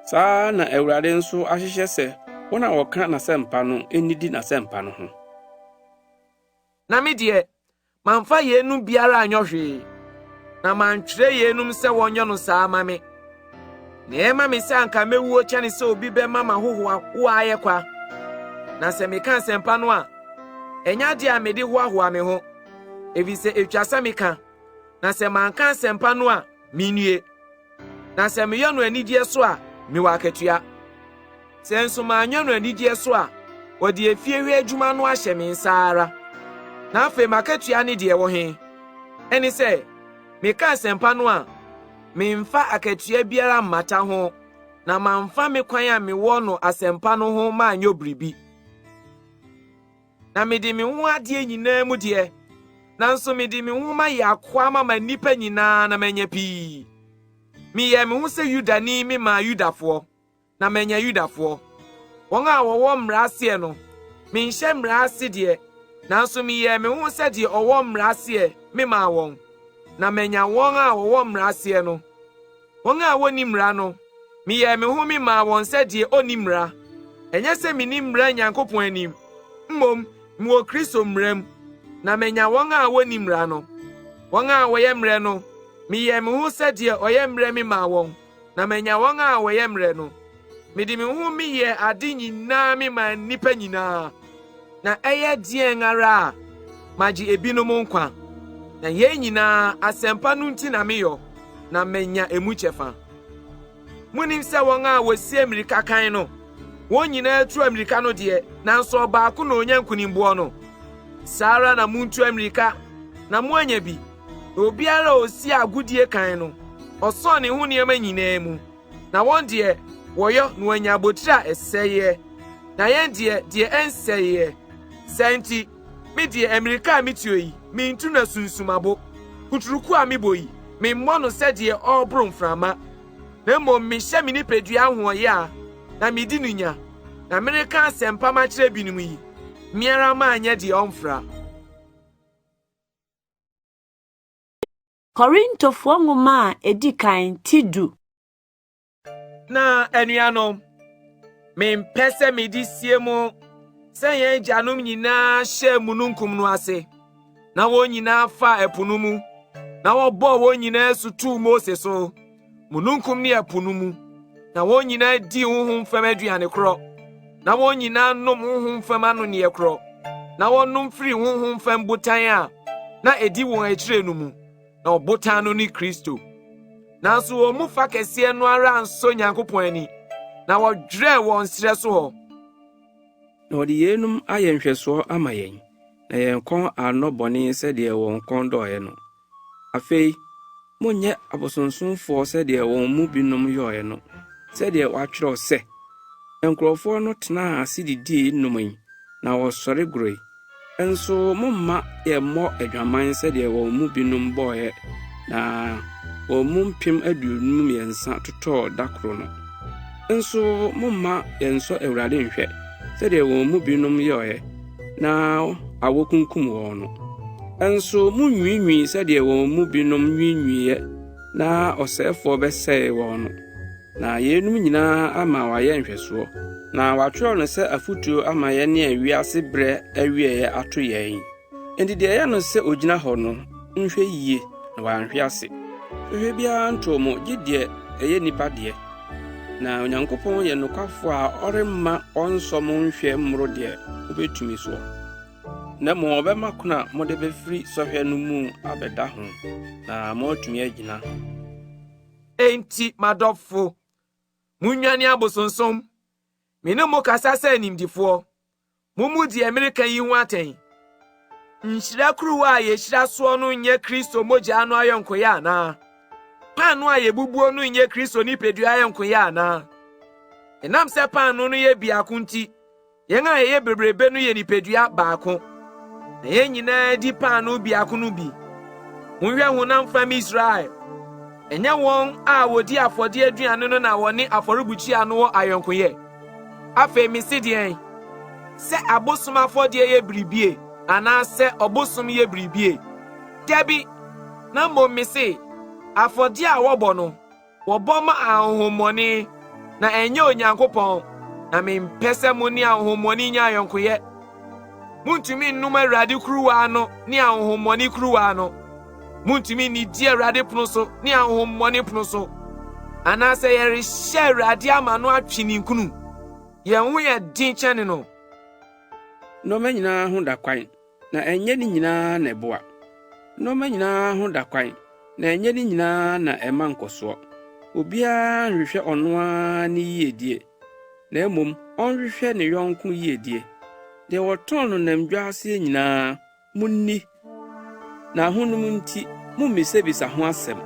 Saa ara na Awurade nso ahyehyɛ sɛ wɔn a wɔka n'asɛmpa no nnidi n'asɛmpa no ho. Na me deɛ, mamfa yeinom biara anyɔ hwee, na mantwerɛ yeinom sɛ wɔnyɛ no saa ma me. Na ɛyɛ ma me sɛ anka mɛwuo kyɛne sɛ obi bɛma m'ahohoahoa ayɛ kwa. Na sɛ meka asɛmpa no a, ɛnyɛ adeɛ a mede hoahoa me ho, ɛfiri sɛ ɛtwa sɛ meka, na sɛ manka asɛmpa no a, mennue. Na sɛ meyɛ no anigyeɛ so a, mewɔ akatua. Sɛ nso manyɛ no anigyeɛ so a, wɔde efiehwɛ adwuma no ahyɛ me nsa ara. Na afei m'akatua ne deɛ ɛwɔ he? Ɛne sɛ, meka asɛmpa no a, memfa akatua biara mmata ho, na mamfa me kwan a mewɔ no asɛmpa no ho manyɔ biribi. Na mede me ho adeɛ nyinaa mu deɛ, nanso mede me ho mayɛ akoa mama nnipa nyinaa na manya pii. Meyɛɛ me ho sɛ Yudani memaa Yudafoɔ, na manya Yudafoɔ. Wɔn a wɔwɔ mmara aseɛ no, menhyɛ mmara ase deɛ, nanso meyɛɛ me ho sɛ deɛ ɔwɔ mmara aseɛ memaa wɔn, na manya wɔn a wɔwɔ mmara aseɛ no. Wɔn a wɔnni mmara no, meyɛɛ me ho memaa wɔn sɛ deɛ ɔnni mmara. Ɛnyɛ sɛ menni mmara Nyankopɔn anim, Mmom mewɔ Kristo mmara mu, na manya wɔn a wonni mmara no. Wɔn a wɔyɛ mmerɛ no, meyɛɛ me ho sɛ deɛ ɔyɛ mmerɛ memaa wɔn, na manya wɔn a wɔyɛ mmerɛ no. Mede me ho meyɛɛ ade nyinaa memaa nnipa nyinaa, na ɛyɛ deɛn ara a, magye ebinom nkwa. Na yei nyinaa, asɛmpa no nti na meyɔ, na manya emu kyɛfa. Munnim sɛ wɔn a wɔsi mmirika kan no, wɔn nyinaa tu ammirika no deɛ, nanso ɔbaako na onya nkonimboɔ no? Saa ara na muntu ammirika, na moanya bi. Na obiara a osi agodie kan no, ɔsɔn ne ho nneɛma nyinaa mu. Na wɔn deɛ, wɔyɔ na wɔanya abotiri a ɛsɛeɛ, na yɛn deɛ, deɛ ɛnsɛeɛ. Saa nti, me deɛ, ammirika a metuo yi, mentu no asunsumabo. Kuturuku a mebɔ yi, memmɔ no sɛ deɛ ɔreboro mframa, na mmom mehyɛ me nipadua ahoɔyaa na midi no nya, na mereka asɛmpa makyerɛ binom yi, me ara manyɛ deɛ ɔmfra. Korintofoɔ nwoma a edi kan ti du. Na anuanom, mempɛ sɛ mede sie mo sɛ yɛn agyanom nyinaa hyɛɛ mununkum no ase, na wɔn nyinaa faa ɛpo no mu, na wɔbɔɔ wɔn nyinaa asu too Mose so, mununkum ne ɛpo no mu, na wɔn nyinaa dii honhom fam aduane korɔ, na wɔn nyinaa nom honhom fam anonneɛ korɔ, na wɔnom firii honhom fam botan a na edi wɔn akyire no mu. Na ɔbotan no ne Kristo. Nanso wɔn mu fa kɛseɛ no ara ansɔ Nyankopɔn ani, na wɔdwerɛɛ wɔn serɛ so hɔ. Na wɔde yeinom ayɛ nhwɛsoɔ ama yɛn, na yɛn kɔn annɔ bɔne sɛdeɛ wɔn kɔn dɔeɛ no. Afei, monnyɛ abosonsomfoɔ sɛdeɛ wɔn mu binom yɔeɛ no, sɛdeɛ wɔatwerɛ sɛ, Nkurɔfoɔ no tenaa ase didii nomee, na wɔsɔre goroe. Nso momma yɛmmɔ adwaman sɛdeɛ wɔn mu binom bɔeɛ, na wɔn mu 53,000 totɔɔ da koro no. Nso momma yɛnsɔ Awurade nhwɛ sɛdeɛ wɔn mu binom yɔeɛ, na awɔ kunkum wɔn no. Nso monnwiinwii sɛdeɛ wɔn mu binom nwiinwiiɛ, na ɔsɛefoɔ bɛsɛee wɔn no. Na yeinom nyinaa ama wɔayɛ nhwɛsoɔ, na wɔatwerɛ no sɛ afotuo ama yɛn a wiase berɛ awieeɛ ato yɛn. Enti deɛ ɛyɛ no sɛ ɔgyina hɔ no nhwɛ yie na wanhwe ase. Sɔhwɛ biara ntoo mo gye deɛ ɛyɛ nnipa deɛ. Na Onyankopɔn yɛ nokwafoɔ a ɔremma ɔnsɔ mo nhwɛ mmoro deɛ mobɛtumi soɔ. Na mmom ɔbɛma kwan a mode bɛfiri sɔhwɛ no mu abɛda ho, na moatumi agyina. Enti, m'adɔfo, munnwane abosonsom. Me ne mo kasa sɛ animdefoɔ. Mummu deɛ mereka yi ho atɛn. Nhyira kuruwa a yɛhyira soɔ no nyɛ Kristo mogya no ayɔnkoyɛ anaa? Paanoo a yɛbubuo no nyɛ Kristo nipadua ayɔnkoyɛ anaa? Ɛnam sɛ paanoo no yɛ biako nti, Yɛn a yɛyɛ bebrebe no yɛ nipadua baako, na yɛn nyinaa di paanoo biako no bi. Monhwɛ honam fam Israel. Ɛnyɛ wɔn a wɔdi afɔdeɛ aduane no na wɔne afɔrebukyia no wɔ ayɔnkoyɛ? Afei mese deɛn? Sɛ abosom afɔdeɛ yɛ biribie, anaasɛ ɔbosom yɛ biribie? Dabi, na mmom mese, afɔdeɛ a wɔbɔ no, Wɔbɔ ma ahonhommɔne, na ɛnyɛ Onyankopɔn, na mempɛ sɛ mo ne ahonhommɔne nya ayɔnkoyɛ. Muntumi nnom Awurade kuruwa no ne ahonhommɔne kuruwa no. Muntumi nnidi Awurade pono so ne ahonhommɔne pono so. Anaasɛ yɛrehyɛ Awurade ama no atwe ninkunu? Yɛn ho yɛ den kyɛne no. Nneɛma nyinaa ho da kwan, na ɛnyɛ ne nyinaa na ɛboa. Nneɛma nyinaa ho da kwan, na ɛnyɛ ne nyinaa na ɛma nkɔsoɔ. Obiara nhwehwɛ ɔno ara ne yiedie, na mmom ɔnhwehwɛ ne yɔnko yiedie. Deɛ wɔtɔn no nam dwa aseɛ nyinaa, Munni, na ahonim nti mummisabisa ho asɛm.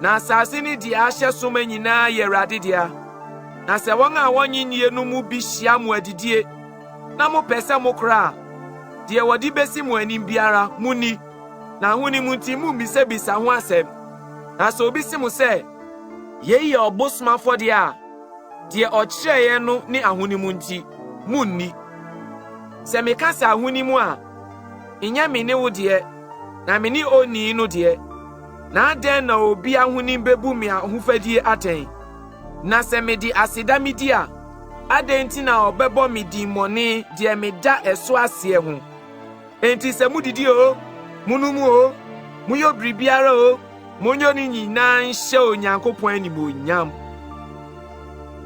Na asase ne deɛ ahyɛ so ma nyinaa yɛ Awurade dea. Na sɛ wɔn a wɔnnye nnie no mu bi hyia mo adidie na mopɛ sɛ mokora a, deɛ wɔde besi mo anim biara, munni, na ahonim nti mummisabisa ho asɛm. Na sɛ obi se mo sɛ, Yei yɛ ɔbosom afɔdeɛ a, deɛ ɔkyerɛeɛ no ne ahonim nti, munni. Sɛ meka sɛ ahonim a, nyɛ me ne wo deɛ, na me ne onii no deɛ. Na adɛn na obi ahonim bebu me ahofadie atɛn? Na sɛ mede aseda midi a, Adɛn nti na ɔbɛbɔ me dimmɔne deɛ meda ɛso aseɛ ho? Enti sɛ mudidi oo, monom oo, moyɛ biribiara oo, monyɛ ne nyinaa nhyɛ Onyankopɔn animuonyam.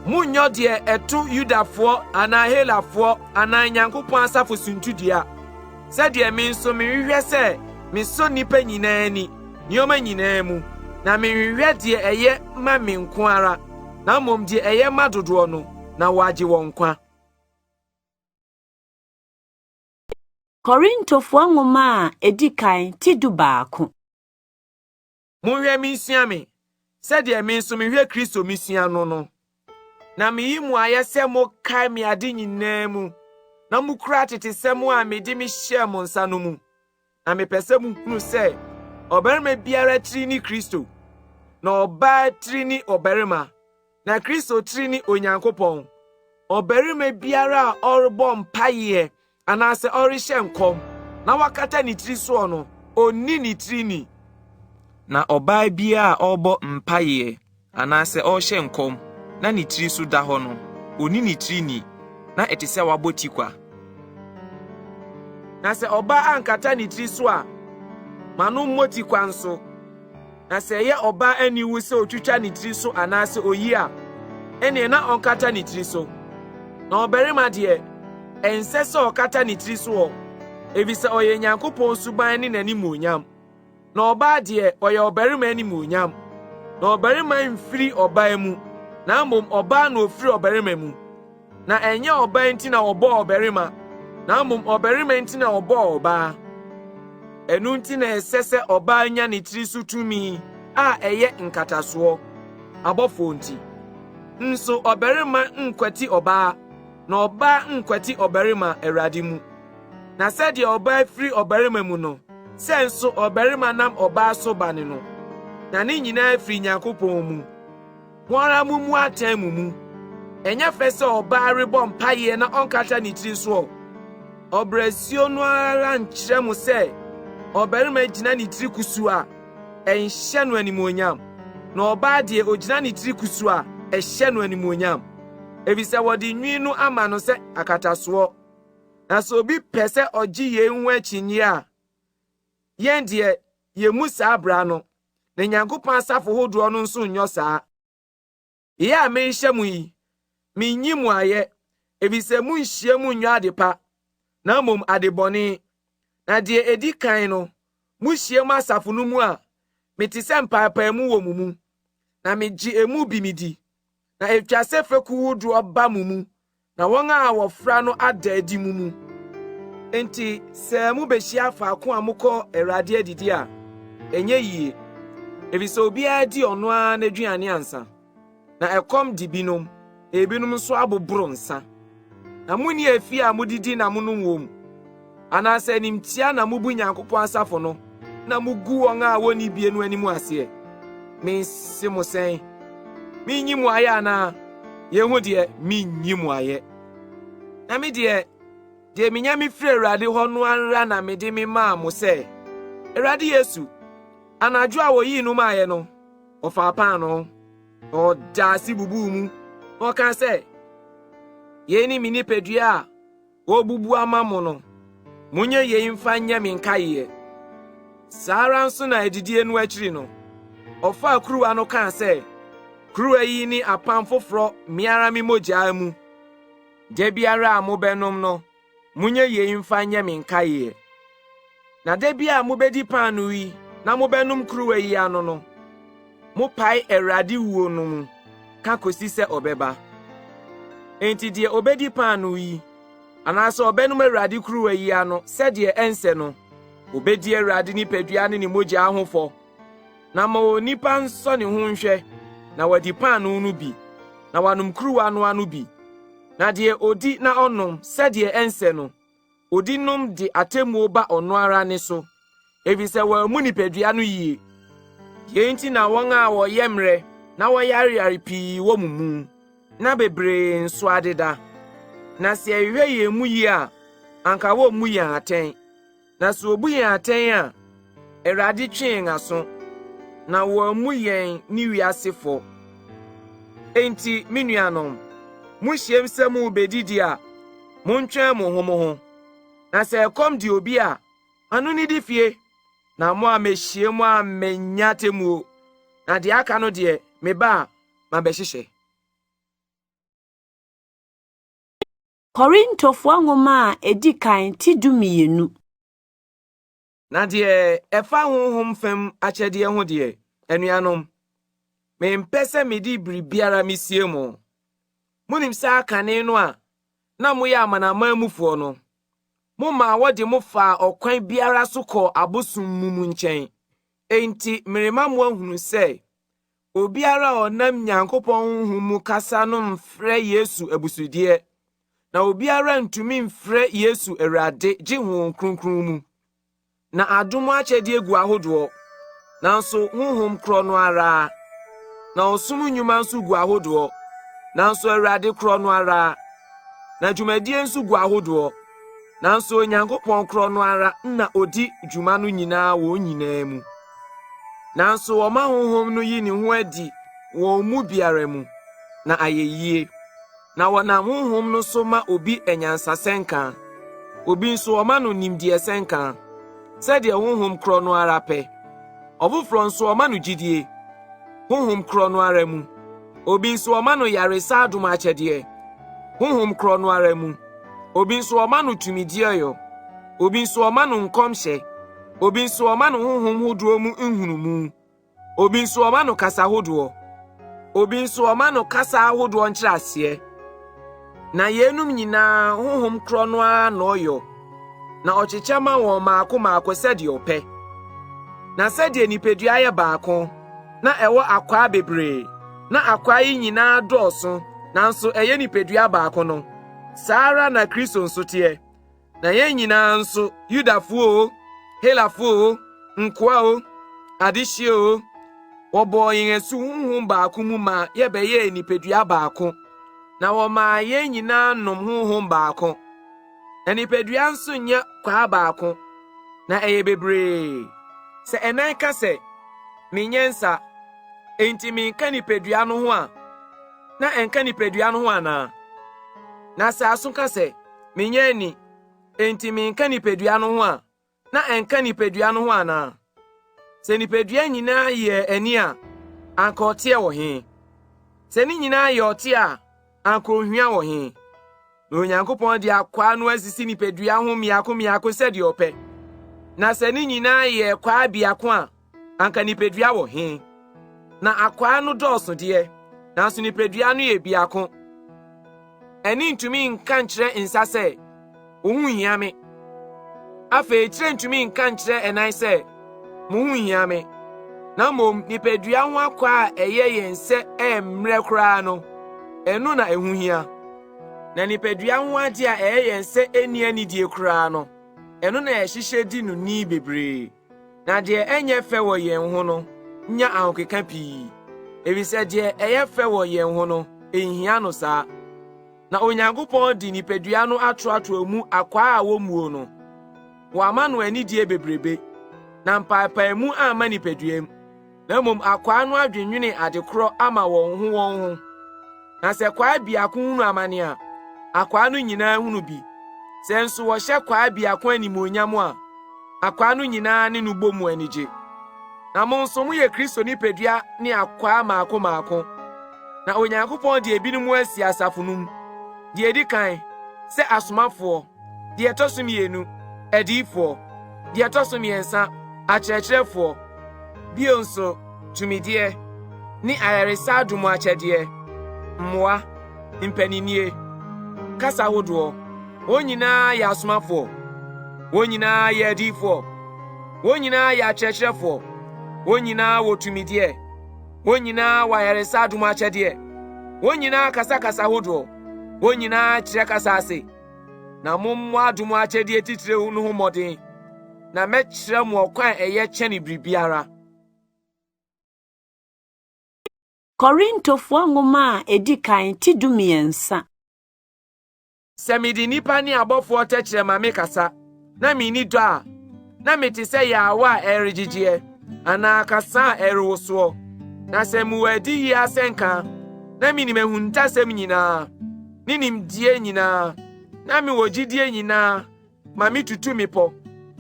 Monnyɔ deɛ ɛto Yudafoɔ anaa Helafoɔ anaa Nyankopɔn asafo suntidua, sɛdeɛ me nso mehwehwɛ sɛ mesɔ nnipa nyinaa ani nneɛma nyinaa mu, na menhwehwɛ deɛ ɛyɛ ma me nko ara, na mmom deɛ ɛyɛ ma dodoɔ no, na wɔagye wɔn nkwa. Korintofoɔ nwoma a edi kan ti 11. Monhwɛ me nsua me, sɛdeɛ me nso mehwɛ Kristo mesua no no. Na meyi mo ayɛ sɛ mokae me ade nyinaa mu, na mokura atetesɛm a mede mehyɛɛ mo nsa no mu. Na mepɛ sɛ muhunu sɛ ɔbarima biara tiri ne Kristo, na ɔbaa tiri ne ɔbarima, na Kristo tiri ne Onyankopɔn. Ɔbarima biara a ɔrebɔ mpaeɛ anaasɛ ɔrehyɛ nkɔm na wakata ne tiri soɔ no, onni ne tiri ni. Na ɔbaa biara a ɔrebɔ mpaeɛ anaasɛ ɔrehyɛ nkɔm na ne tiri so da hɔ no, onni ne tiri ni, na ɛte sɛ wabɔ tikwa. Na sɛ ɔbaa ankata ne tiri so a, ma no mmɔ tikwa nso. Na sɛ ɛyɛ ɔbaa aniwu sɛ otwitwa ne tiri so anaasɛ oyi a, ɛnneɛ na ɔnkata ne tiri so. Na ɔbarima deɛ, ɛnsɛ sɛ ɔkata ne tiri soɔ, efisɛ ɔyɛ Nyankopɔn suban ne n'animuonyam. Na ɔbaa deɛ, ɔyɛ ɔbarima animuonyam. Na ɔbarima mfiri ɔbaa mu, na mmom ɔbaa na ofiri ɔbarima mu. Na ɛnyɛ ɔbaa nti na wɔbɔɔ ɔbarima, na mmom ɔbarima nti na wɔbɔɔ ɔbaa. Ɛno nti na ɛsɛ sɛ ɔbaa nya ne tiri so tumi a ɛyɛ nkatasoɔ, abɔfoɔ nti. Nso ɔbarima nkwati ɔbaa, na ɔbaa nkwati ɔbarima Awurade mu. Na sɛdeɛ ɔbaa firi ɔbarima mu no, sɛ nso ɔbarima nam ɔbaa so ba ne no. Na ne nyinaa firi Nyankopɔn mu. Mo ara mummu atɛn mo mu. Ɛnyɛ fɛ sɛ ɔbaa rebɔ mpaeɛ na ɔnkata ne tiri soɔ. Ɔbrasuo no ara nkyerɛ mo sɛ ɔbarima gyina ne tiri kusuu a, ɛnhyɛ no animuonyam, na ɔbaa deɛ ogyina ne tiri kusuu a, ɛhyɛ no animuonyam, efisɛ wɔde nwi no ama no sɛ akatasoɔ. Na sɛ obi pɛ sɛ ɔgye yei ho akyinnye a, yɛn deɛ, yemmu saa bra no, na Nyankopɔn asafo hodoɔ no nso nyɔ saa. Yei a merehyɛ mo yi, minnyi mo ayɛ, efisɛ munhyia mu nyɔ ade pa, na mmom ade bɔne. Na deɛ edi kan no, muhyia mu asafo no mu a, mete sɛ mpaapaemu wɔ mo mu, na megye emu bi midi. Na etwa sɛ fekuw hodoɔ ba mo mu, na wɔn a wɔfra no ada adi mo mu. Enti sɛ mubehyia faako a mokɔ Awurade adidi a, ɛnyɛ yiye, efisɛ obiara di ɔno ara n'aduane ansa. Na ɛkɔm de binom, na ebinom nso aboboro nsa. Na munni afie a mudidi na monom wɔ mu, anaasɛ animtia na mubu Nyankopɔn asafo no na mugu wɔn a wonni bie no anim aseɛ? Mense mo sɛn? Minyi mo ayɛ anaa? Yei ho deɛ, minyi mo ayɛ. Na me deɛ, deɛ minya mefiri Awurade hɔ no ara na mede memaa mo sɛ, Awurade Yesu, anadwo a wɔyii no maeɛ no, ɔfaa paanoo, na ɔdaa ase bubuu mu, na ɔkaa sɛ, Yei ne me nipadua a wɔrebubu ama mo no, monyɛ yei mfa nyɛ me nkaeɛ. Saa ara nso na adidie no akyiri no, ɔfaa kuruwa no kaa sɛ, Kuruwa yi ne apam foforɔ me ara me mogyaa mu. Da biara a mobɛnom no, monyɛ yei mfa nyɛ me nkaeɛ. Na da biara a mobɛdi paanoo yi na mobɛnom kuruwa yi ano no, mopae Awurade wuo no mu ka kosi sɛ ɔbɛba. Enti deɛ obedi paanoo yi, anaasɛ ɔbɛnom Awurade kuruwa yi ano sɛdeɛ ɛnsɛ no, obedi Awurade nipadua ne ne mogya ho fɔ. Na ma onipa nsɔ ne ho nhwɛ na wadi paanoo no bi, na wanom kuruwa no ano bi. Na deɛ odi na ɔnom sɛdeɛ ɛnsɛ no, odi nom de atemmuo ba ɔno ara ne so, efisɛ wammu nipadua no yie. Yei nti na wɔn a wɔyɛ mmerɛ na wɔyareyare pii wɔ mo mu, na bebree nso adeda. Na sɛ yɛhwehwɛ yɛn mu yie a, anka wɔremmu yɛn atɛn. Na sɛ obu yɛn atɛn a, Awurade twe yɛn aso, na wammu yɛn ne wiase fɔ. Enti, me nuanom, Mohyiam sɛ morebedidi a, montwɛn mo ho mo ho. Na sɛ ɛkɔm de obi a, ma no nnidi fie, na moammehyia mu ammenya atemmuo. Na deɛ aka no deɛ, meba a, mabɛhyehyɛ. Korintofoɔ nwoma a edi kan ti 12. Na deɛ ɛfa honhom fam akyɛdeɛ ho deɛ, anuanom, mempɛ sɛ mede biribiara mesie mo. Monim sɛ akane no a na moyɛ amanaman mufoɔ no, momaa wɔde mo faa ɔkwan biara so kɔɔ abosom mum nkyɛn. Enti merema moahunu sɛ obiara a ɔnam Nyankopɔn honhom mu kasa no mfrɛ Yesu abusudeɛ, na obiara ntumi mfrɛ Yesu Awurade gye Honhom Kronkron mu. Na adom akyɛdeɛ gu ahodoɔ, nanso Honhom korɔ no ara. Na ɔsom nnwuma nso gu ahodoɔ, nanso Awurade korɔ no ara. Na dwumadie nso gu ahodoɔ, nanso Onyankopɔn korɔ no ara na ɔdi dwuma no nyinaa wɔn nyinaa mu. Nanso wɔma Honhom no yi ne ho adi wɔn mu biara mu, na ayɛ yie. Na wɔnam Honhom no so ma obi anyansasɛnka, obi nso wɔma no nimdeɛsɛnka, sɛdeɛ Honhom korɔ no ara pɛ. Ɔfoforɔ nso wɔma no gyidie, Honhom korɔ no ara mu. Obi nso wɔma no yaresa adom akyɛdeɛ, Honhom korɔ no ara mu. Obi nso wɔma no tumideɛyɔ, obi nso wɔma no nkɔmhyɛ, obi nso wɔma no honhom hodoɔ mu nhunumu. Obi nso ɔma no kasa hodoɔ, obi nso ɔma no kasa ahodoɔ nkyerɛaseɛ. Na yeinom nyinaa honhom korɔ no ara na ɔyɔ, na ɔkyekyɛ ma wɔn mmaako mmaako sɛdeɛ ɔpɛ. Na sɛdeɛ nipadua yɛ baako, na ɛwɔ akwaa bebree, na akwaa yi nyinaa dɔɔso, nanso ɛyɛ nipadua baako no, saa ara na Kristo nso teɛ. Na yɛn nyinaa nso, Yudafoɔ o, Helafoɔ o, nkoa o, adehyeɛ o, wɔbɔɔ yɛn asu honhom baako mu ma yɛbɛyɛɛ nipadua baako, na wɔmaa yɛn nyinaa nom honhom baako. Na nipadua nso nyɛ kwaa baako, na ɛyɛ bebree. Sɛ ɛnan ka sɛ, Menyɛ nsa, enti menka nipadua no ho a, na ɛnka nipadua no ho anaa? Na sɛ aso ka sɛ, Menyɛ ani, enti menka nipadua no ho a, na ɛnka nipadua no ho anaa? Sɛ nipadua nyinaa yɛɛ ani a, anka ɔteɛ wɔ he? Sɛ ne nyinaa yɛ ɔteɛ a, anka ohua wɔ he? Na Onyankopɔn de akwaa no asisi nipadua ho mmiako mmiako sɛdeɛ ɔpɛ. Na sɛ ne nyinaa yɛɛ kwaa biako a, anka nipadua wɔ he? Na akwaa no dɔɔso deɛ, nanso nipadua no yɛ biako. Ani ntumi nka nkyerɛ nsa sɛ, Wo ho nhia me. Afei tire ntumi nka nkyerɛ ɛnan sɛ, Mo ho nhia me. Na mmom nipadua ho akwaa a ɛyɛ yɛn sɛ ɛmmerɛ koraa no, ɛno na ɛho hia. Na nipadua ho ade a ɛyɛ yɛn sɛ enni anidie koraa no, ɛno na yɛhyehyɛ di no ni bebree. Na deɛ ɛnyɛ fɛ wɔ yɛn ho no nya ahokeka pii, efisɛ deɛ ɛyɛ fɛ wɔ yɛn ho no, enhia no saa. Na Onyankopɔn de nipadua no atoatoa mu akwaa a wommuo no, wama no anidie bebrebe, na mpaepaemu amma nipaduam, na mmom akwaa no adwennwene ade korɔ ama wɔn ho wɔn ho. Na sɛ kwaa biako hunu amane a, akwaa no nyinaa hunu bi. Sɛ nso wɔhyɛ kwaa biako animuonyam a, akwaa no nyinaa ne no bɔ mu anigye. Na mo nso moyɛ Kristo nipadua ne akwaa mmaako mmaako. Na Onyankopɔn de ebinom asi asafo no mu. Deɛ edi kan, sɛ asomafoɔ, deɛ ɛtɔ so mmienu, adiyifoɔ, deɛ ɛtɔ so mmiɛnsa, akyerɛkyerɛfoɔ, bio nso, tumideɛ, ne ayaresa adom akyɛdeɛ, mmoa, mpaninnie, kasa hodoɔ. Wɔn nyinaa yɛ asomafoɔ? Wɔn nyinaa yɛ adiyifoɔ? Wɔn nyinaa yɛ akyerɛkyerɛfoɔ? Wɔn nyinaa wɔ tumideɛ? Wɔn nyinaa wɔ ayaresa adom akyɛdeɛ? Wɔn nyinaa kasa kasa hodoɔ? Wɔn nyinaa kyerɛ kasa ase? Na mommɔ adom akyɛdeɛ titire no ho mmɔden, na mɛkyerɛ mo ɔkwan a ɛyɛ kyɛne biribiara. Korintofoɔ nwoma a edi kan ti 13. Sɛ mede nnipa ne abɔfoɔ tɛkyerɛma mekasa, na menni dɔ a, na mete sɛ yaawa a ɛregyegyeɛ, anaa kasa a ɛrewosoɔ. Na sɛ mewɔ adiyie asɛnka, na menim ahuntasɛm nyinaa, ne nimdeɛ nyinaa, na mewɔ gyidie nyinaa ma mitutu mmepɔ,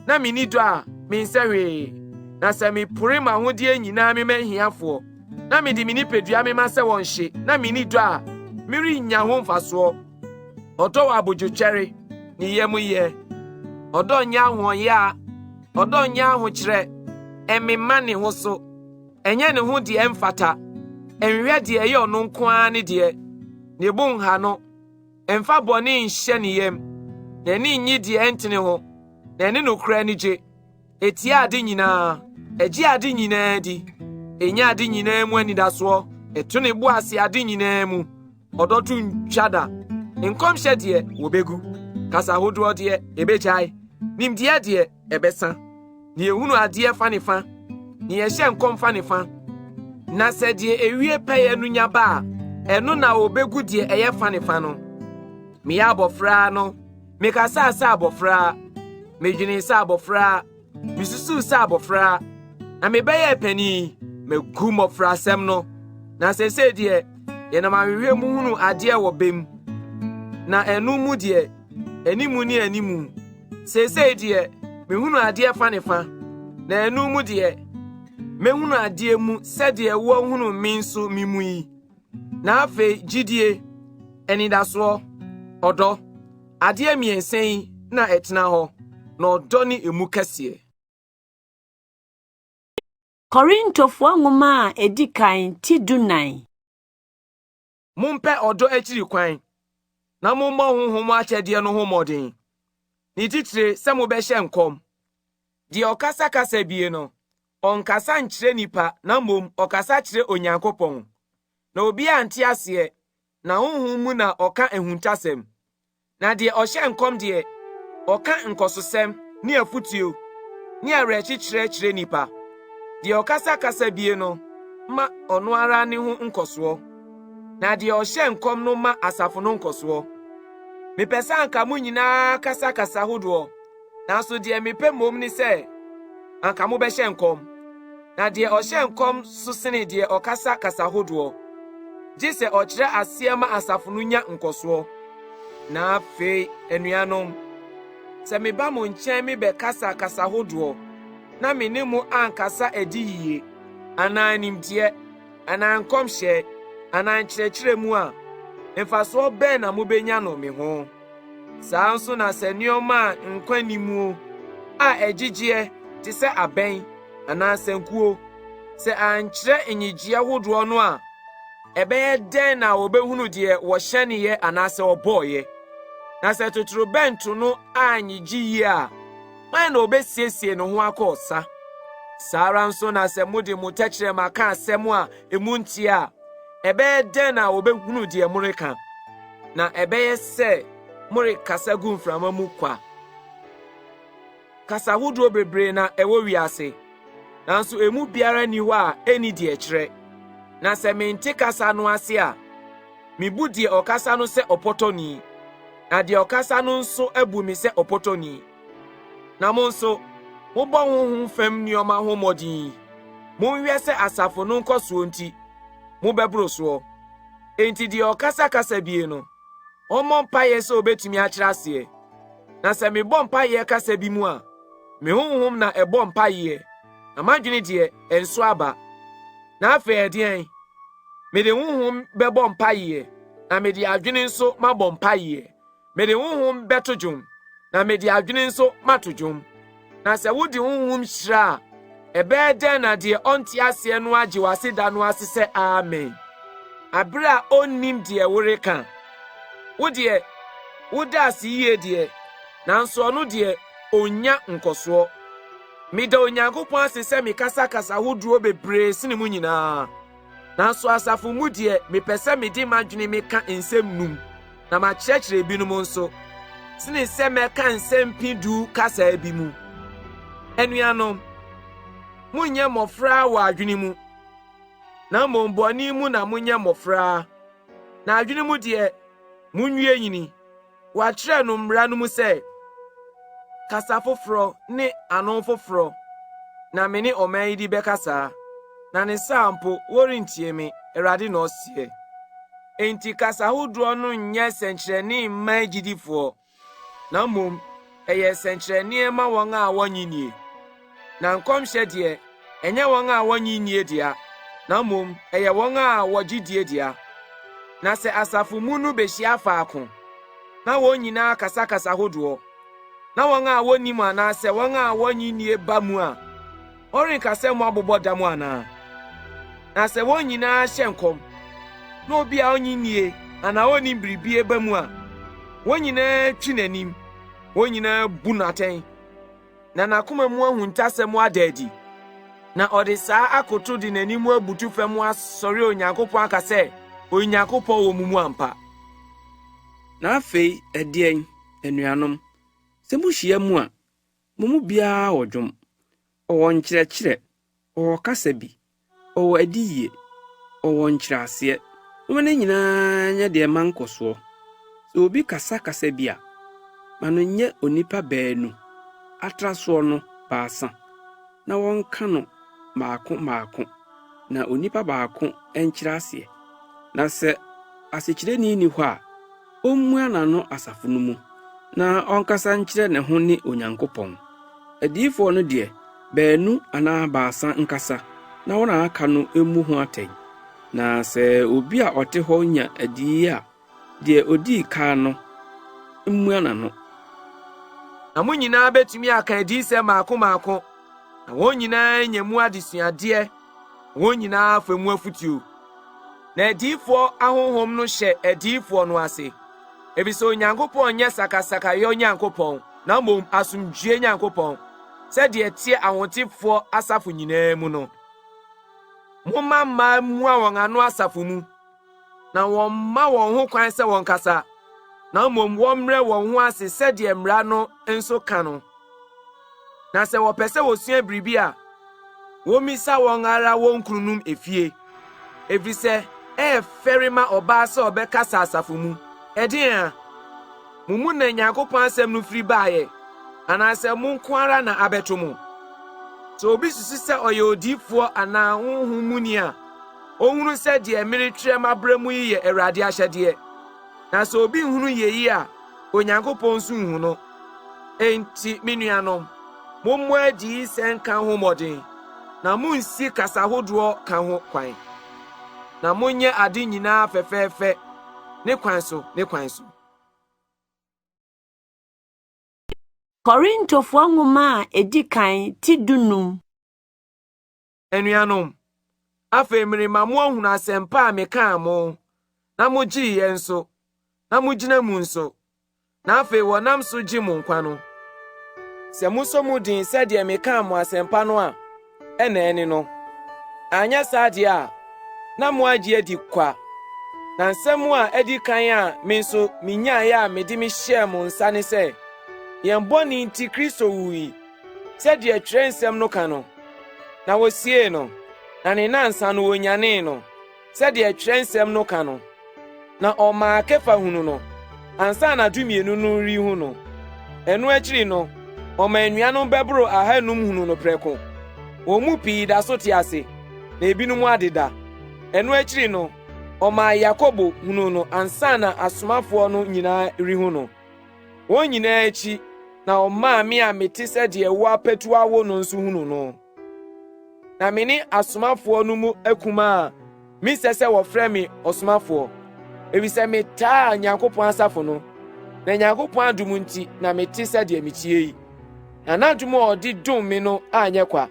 na minni dɔ a, mensɛ hwee. Na sɛ mepore m'ahodeɛ nyinaa mema ahiafoɔ, na mede me nipadua mema sɛ wɔnhye, na minni dɔ a, merennya ho mfasoɔ. Ɔdɔ wɔ abodwokyɛre, ne yam yɛ. Ɔdɔ nyɛ ahoɔyaa, ɔdɔ nyɛ ahokyerɛ, ɛmema ne ho so, ɛnyɛ ne ho deɛ ɛmfata, ɛnhwɛ deɛ ɛyɛ ɔno nko ara ne deɛ, ne bo nha no. Mfa bɔne nhyɛ ne yam. N'ani nnye deɛ ɛntene ho, na ɛne nokorɛ ani gye. Ɛtia ade nyinaa, ɛgye ade nyinaa di, ɛnya ade nyinaa mu anidasoɔ, ɛto ne bo ase ade nyinaa mu. Ɔdɔ to ntwa da. Nkɔmhyɛ deɛ, wɔbɛgu. Kasa hodoɔ deɛ, ɛbɛgyae. Nimdeɛ deɛ, ɛbɛsa. Na yɛhunu adeɛ fa ne fa, na yɛhyɛ nkɔm fa ne fa. Na sɛ deɛ ɛwie pɛyɛ no nya ba a, ɛno na wɔbɛgu deɛ ɛyɛ fa ne fa no. Meyɛ abɔfra no, mekasaa sɛ abɔfra, medwenee sɛ abɔfra, mesusuu sɛ abɔfra, na mebɛyɛɛ panin, magu mmɔfrasɛm no. Na seesei deɛ, yɛnam ahwehwɛ mu hunu adeɛ wɔ bɛ mu, na ɛno mu deɛ, animu ne animu. Seesei deɛ, mehunu adeɛ fa ne fa, na ɛno mu deɛ, mɛhunu adeɛ mu sɛdeɛ wɔahunu me nso me mu yi. Na afei gyidie, anidasoɔ, ɔdɔ, adeɛ mmiɛnsa yi na ɛtena hɔ, na ɔdɔ ne emu kɛseɛ. Korintofoɔ nwoma a edi kan ti 14. Mompɛ ɔdɔ akyiri kwan, na mommɔ honhom akyɛdeɛ no ho mmɔden, ne titire sɛ mobɛhyɛ nkɔm. Deɛ ɔkasa kasa bie no, ɔnkasa nkyerɛ nnipa na mmom ɔkasa kyerɛ Onyankopɔn. Na obiara nte aseɛ, na honhom mu na ɔka ahuntasɛm. Na deɛ ɔhyɛ nkɔm deɛ, ɔka nkɔsosɛm ne afotuo ne awerɛkyekyerɛ kyerɛ nnipa. Deɛ ɔkasa kasa bie no ma ɔno ara ne ho nkɔsoɔ, na deɛ ɔhyɛ nkɔm no ma asafo no nkɔsoɔ. Mepɛ sɛ anka mo nyinaa kasa kasa hodoɔ, nanso deɛ mepɛ mmom ne sɛ anka mobɛhyɛ nkɔm. Na deɛ ɔhyɛ nkɔm so sene deɛ ɔkasa kasa hodoɔ, gye sɛ ɔkyerɛ aseɛ ma asafo no nya nkɔsoɔ. Na afei, anuanom, sɛ meba mo nkyɛn mebɛkasa kasa hodoɔ, na me ne mo ankasa adiyie, anaa nimdeɛ, anaa nkɔmhyɛ, anaa nkyerɛkyerɛ mu a, mfasoɔ bɛn na mobɛnya no me ho? Saa ara nso na sɛ nneɛma a nkwa nni mu a ɛgyegyeɛ te sɛ abɛn anaa sankuo, sɛ ankyerɛ nnyegyeɛ hodoɔ no a, ɛbɛyɛ dɛn na wɔbɛhunu deɛ wɔhyɛneeɛ anaasɛ wɔbɔeɛ? Na sɛ totorobɛnto no annyegye yie a, hwan na ɔbɛsiesie ne ho akɔ ɔsa? Saa ara nso na sɛ mode mo tɛkyerɛma ka asɛm a emu nteɛ a, ɛbɛyɛ dɛn na wɔbɛhunu deɛ moreka? Na ɛbɛyɛ sɛ morekasa gu mframa mu kwa. Kasa hodoɔ bebree na ɛwɔ wiase, nanso emu biara nni hɔ a ɛnni deɛ ɛkyerɛ. Na sɛ mente kasa no ase a, mebu deɛ ɔkasa no sɛ ɔpɔtɔni, na deɛ ɔkasa no nso abu me sɛ ɔpɔtɔni. Na mo nso, mobɔ honhom fam nneɛma ho mmɔden yi, monhwɛ sɛ asafo no nkɔsoɔ nti, mobɛboro soɔ. Enti deɛ ɔkasa kasa bie no, ɔmmɔ mpaeɛ sɛ ɔbɛtumi akyerɛ aseɛ. Na sɛ mebɔ mpaeɛ kasa bi mu a, me honhom na ɛbɔ mpaeɛ, na m'adwene deɛ, ɛnso aba. Na afei ɛdeɛn? Mede honhom bɛbɔ mpaeɛ, na mede adwene nso mabɔ mpaeɛ. Mede honhom bɛto dwom, na mede adwene nso mato dwom. Na sɛ wode honhom hyira a, ɛbɛyɛ dɛn na deɛ ɔnte aseɛ no agye w'aseda no ase sɛ amen, abere a ɔnnim deɛ woreka? Wo deɛ, woda ase yie deɛ, nanso ɔno deɛ, ɔnnya nkɔsoɔ. Meda Onyankopɔn ase sɛ mekasa kasa hodoɔ bebree sene mo nyinaa. Nanso asafo mu deɛ, mepɛ sɛ mede m'adwene meka nsɛm num, na makyerɛkyerɛ ebinom nso, sene sɛ mɛka nsɛm pi du kasaa bi mu. Anuanom, monnyɛ mmɔfra wɔ adwene mu, na mmom bɔne mu na monyɛ mmɔfra, na adwene mu deɛ, monwie nyini. Wɔatwerɛ no mmara no mu sɛ, Kasa foforɔ ne ano foforɔ na me ne ɔman yi de bɛkasa, na ne saa mpo wɔrentie me, Awurade na ɔseɛ. Enti kasa hodoɔ no nyɛ sɛnkyerɛnne mma agyidifoɔ, na mmom ɛyɛ sɛnkyerɛnneɛ ma wɔn a wɔnnye nnie. Na nkɔmhyɛ deɛ, ɛnyɛ wɔn a wɔnnye nnie dea, na mmom ɛyɛ wɔn a wɔgye die dea. Na sɛ asafo mu no behyia faako, na wɔn nyinaa kasa kasa hodoɔ, na wɔn a wonnim anaasɛ wɔn a wɔnnye nnie ba mu a, wɔrenka sɛ moabobɔ dam anaa? Na sɛ wɔn nyinaa hyɛ nkɔm, na obi a onnye nnie anaa onnim biribi ba mu a, wɔn nyinaa twi n'anim, wɔn nyinaa bu no atɛn, na n'akoma mu ahuntasɛm ada adi. Na ɔde saa akoto de n'anim abutu fam asɔre Onyankopɔn aka sɛ, Onyankopɔn wɔ mo mu ampa. Na afei ɛdeɛn, anuanom, sɛ muhyia mu a, mo mu biara wɔ dwom, ɔwɔ nkyerɛkyerɛ, ɔwɔ kasa bi, ɔwɔ adiyie, ɔwɔ nkyerɛaseɛ. Momma ne nyinaa nyɛ deɛ ɛma nkɔsoɔ. Sɛ obi kasa kasa bi a, ma no nyɛ onipa baanu, atra soɔ no baasa, na wɔnka no mmaako mmaako, na onipa baako nkyerɛ aseɛ. Na sɛ asekyerɛni nni hɔ a, ommua n'ano asafo no mu, na ɔnkasa nkyerɛ ne ho ne Onyankopɔn. Adiyifoɔ no deɛ, baanu anaa baasa nkasa, na wɔn a aka no mmu ho atɛn. Na sɛ obi a ɔte hɔ nya adiyi a, deɛ odii kan no mmua n'ano. Na mo nyinaa betumi aka adiyisɛm mmaako mmaako, na wɔn nyinaa anya mu adesuadeɛ, na wɔn nyinaa afa mu afotuo. Na adiyifoɔ ahonhom no hyɛ adiyifoɔ no ase, efisɛ Onyankopɔn nyɛ sakasakayɔ Nyankopɔn, na mmom asomdwoe Nyankopɔn, sɛdeɛ ɛteɛ ahotefoɔ asafo nyinaa mu no. Momma mmaa mmua wɔn ano asafo mu, na wɔmma wɔn ho kwan sɛ wɔnkasa, na mmom wɔmmrɛ wɔn ho ase sɛdeɛ mmara no nso ka no. Na sɛ wɔpɛ sɛ wɔsua biribi a, wɔmmisa wɔn ara wɔn kununom efie, efisɛ ɛyɛ fɛre ma ɔbaa sɛ ɔbɛkasa asafo mu. Ɛdeɛn a? Mo mu na Nyankopɔn asɛm no firi baeɛ, anaasɛ mo nko ara na abɛto mo? Sɛ obi susu sɛ ɔyɛ odiyifoɔ anaa honhom muni a, ɔnhunu sɛ deɛ meretwerɛ mabrɛ mo yi yɛ Awurade ahyɛdeɛ. Na sɛ obi nhunu yei a, Onyankopɔn nso nhu no. Enti, me nuanom, mommɔ adiyisɛnka ho mmɔden, na munnsi kasa hodoɔ ka ho kwan. Na monyɛ ade nyinaa fɛfɛɛfɛ, ne kwan so ne kwan so. Korintofoɔ nwoma a edi kan ti dunum. Anuanom, afei merema moahunu asɛmpa a mekaa mo, na mogyeeɛ nso, na mogyina mu nso, na afei wɔnam so gye mo nkwa no. Sɛ mosɔ mu den sɛdeɛ mekaa mo asɛmpa no a, ɛna ɛne no. Anyɛ saa deɛ a, na moagye adi kwa. Na nsɛm a adi kan a me nso minyaeɛ a mede mehyɛɛ mo nsa ne sɛ, yɛn bɔne nti Kristo wui, sɛdeɛ twerɛ nsɛm no ka no, na wosiee no, na ne nnansa no wonyanee no, sɛdeɛ twerɛ nsɛm no ka no. Na ɔmaa Kefa hunu no, ansa na 12 no rehu no. Ɛno akyiri no, ɔmaa anuanom bɛboro ahannum hunu no prɛko. Wɔn mu pii da so te ase, na ebinom adeda. Ɛno akyiri no, ɔmaa Yakobo hunuu no ansa na asomafoɔ no nyinaa rehu no. Wɔn nyinaa akyi na ɔmaa me a mete sɛ deɛ wɔapatu awo no nso hunuu no. Na me ne asomafoɔ no mu akumaa a mensɛ sɛ wɔfrɛ me ɔsomafoɔ, efisɛ metaa Nyankopɔn asafo no, na Nyankopɔn adom nti na mete sɛ deɛ metie yi. Na n'adom a ɔde dom me no anyɛ kwa,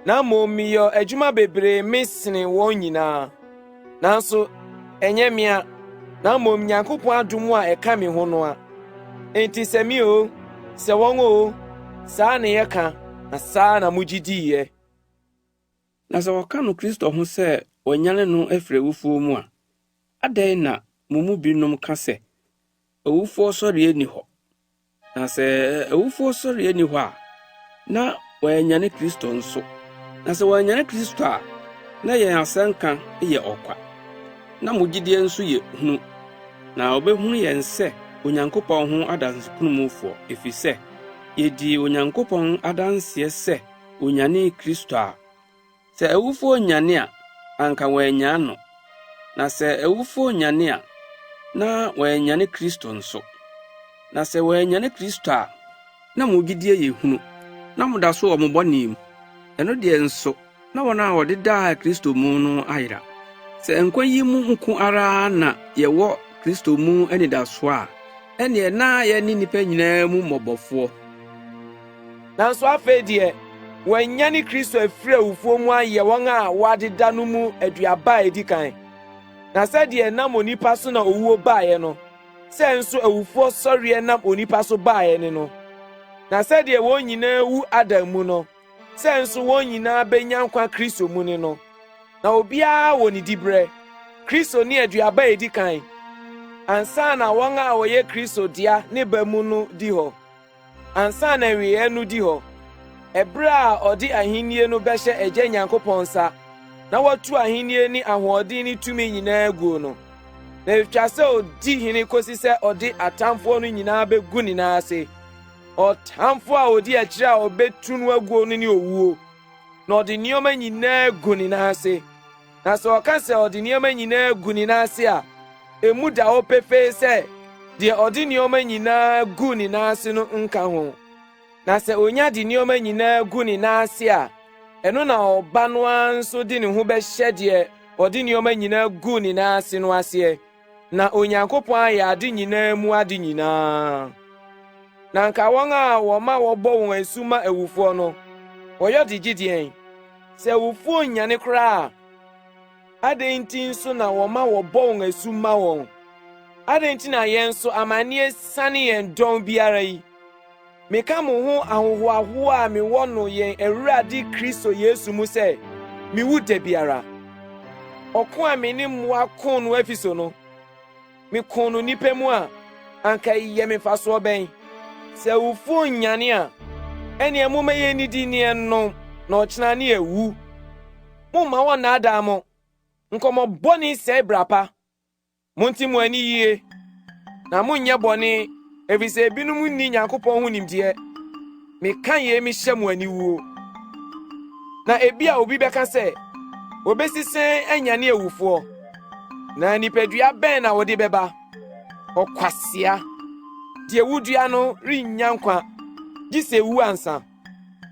na mmom meyɛɛ adwuma bebree me sene wɔn nyinaa. Nanso ɛnyɛ me a, na mmom Nyankopɔn adom a ɛka me ho no a. Enti sɛ me oo, sɛ wɔn oo, saa na yɛka, na saa na mugye diiɛ. Na sɛ wɔka no Kristo ho sɛ wɔanyane no afiri awufoɔ mu a, adɛn na mo mu binom ka sɛ awufoɔ sɔreɛ nni hɔ? Na sɛ awufoɔ sɔreɛ nni hɔ a, na wɔannyane Kristo nso. Na sɛ wɔannyane Kristo a, na yɛn asɛnka yɛ ɔkwa, na mo gyidie nso yɛ hunu. Na wɔbɛhunu yɛn sɛ Onyankopɔn ho adansekurumfoɔ, ɛfiri sɛ yɛdii Onyankopɔn adanseɛ sɛ ɔnyanee Kristo a Sɛ awufoɔ nyane a, anka wɔannyan no. Na sɛ awufoɔ nyane a, na wɔannyane Kristo nso. Na sɛ wɔannyane Kristo a, na mo gyidie yɛ hunu, na moda so wɔ mo bɔne mu. Ɛno deɛ nso, na wɔn a wɔdedaa Kristo mu no ayera. Sɛ nkwa yi mu nko ara na yɛwɔ Kristo mu anidasoɔ a, ɛnneɛ na yɛne nnipa nyinaa mu mmɔbɔfoɔ. Nanso afei deɛ, wɔanyane Kristo afiri awufoɔ mu ayɛ wɔn a wɔadeda no mu aduaba a edi kan. Na sɛdeɛ ɛnam onipa so na owuo baeɛ no, sɛ nso awufoɔ sɔreɛ nam onipa so baeɛ ne no. Na sɛdeɛ wɔn nyinaa wu Adam mu no, sɛ nso wɔn nyinaa benya nkwa Kristo mu ne no. Na obiara wɔ ne diberɛ. Kristo ne aduaba a edi kan, ansa na wɔn a wɔyɛ Kristo dea ne ba mu no di hɔ, ansa na awieeɛ no di hɔ, ɛberɛ a ɔde ahenni no bɛhyɛ Agya Nyankopɔn nsa na watu ahenni ne ahoɔden ne tumi nyinaa aguo no. Na etwa sɛ odi hene kosi sɛ ɔde atamfoɔ no nyinaa begu ne nan ase. Ɔtamfo a odi akyire a ɔbɛtu no aguo no ne owuo, na ɔde nneɛma nyinaa gu ne nan ase. Na sɛ ɔka sɛ ɔde nneɛma nyinaa gu ne nan ase a, emu da hɔ pefee sɛ deɛ ɔde nneɛma nyinaa gu ne nan ase no nka ho. Na sɛ onya de nneɛma nyinaa gu ne nan ase a, ɛno na ɔba no ara nso de ne ho bɛhyɛ deɛ ɔde nneɛma nyinaa gu ne nan ase no aseɛ. Na Onyankopɔn ayɛ ade nyinaa mu ade nyinaa. Na anka wɔn a wɔma wɔbɔ wɔn asu ma awufoɔ no, wɔyɔ de gye deɛn? Sɛ awufoɔ nnyane koraa a, adɛn nti nso na wɔma wɔbɔ wɔn asu ma wɔn? Adɛn nti na yɛn nso amanneɛ siane yɛn dɔn biara yi? Meka mo ho ahohoahoa a mewɔ no yɛn Awurade Kristo Yesu mu sɛ miwu da biara. Ɔko a me ne mmoa koo no Efeso no, mekoo no nnipa mu a, anka ɛyɛ me mfasoɔ bɛn? Sɛ awufo nnyane a, ɛnneɛ momma yennidi ne yɛnnom, na ɔkyena ne yɛawu. Momma wɔnnaadaa mo. Nkɔmmɔ bɔne sɛe bra pa. Monte mo ani yie, na monnyɛ bɔne, efisɛ ebinom nni Nyankopɔn ho nimdeɛ. Meka yei mehyɛ mo aniwuo. Na ebia obi bɛka sɛ, Wɔbɛsi sɛn anyane awufoɔ? Na nipadua bɛn na wɔde bɛba? Ɔkwasea! Deɛ wodua no rennya nkwa, gye sɛ ewu ansa.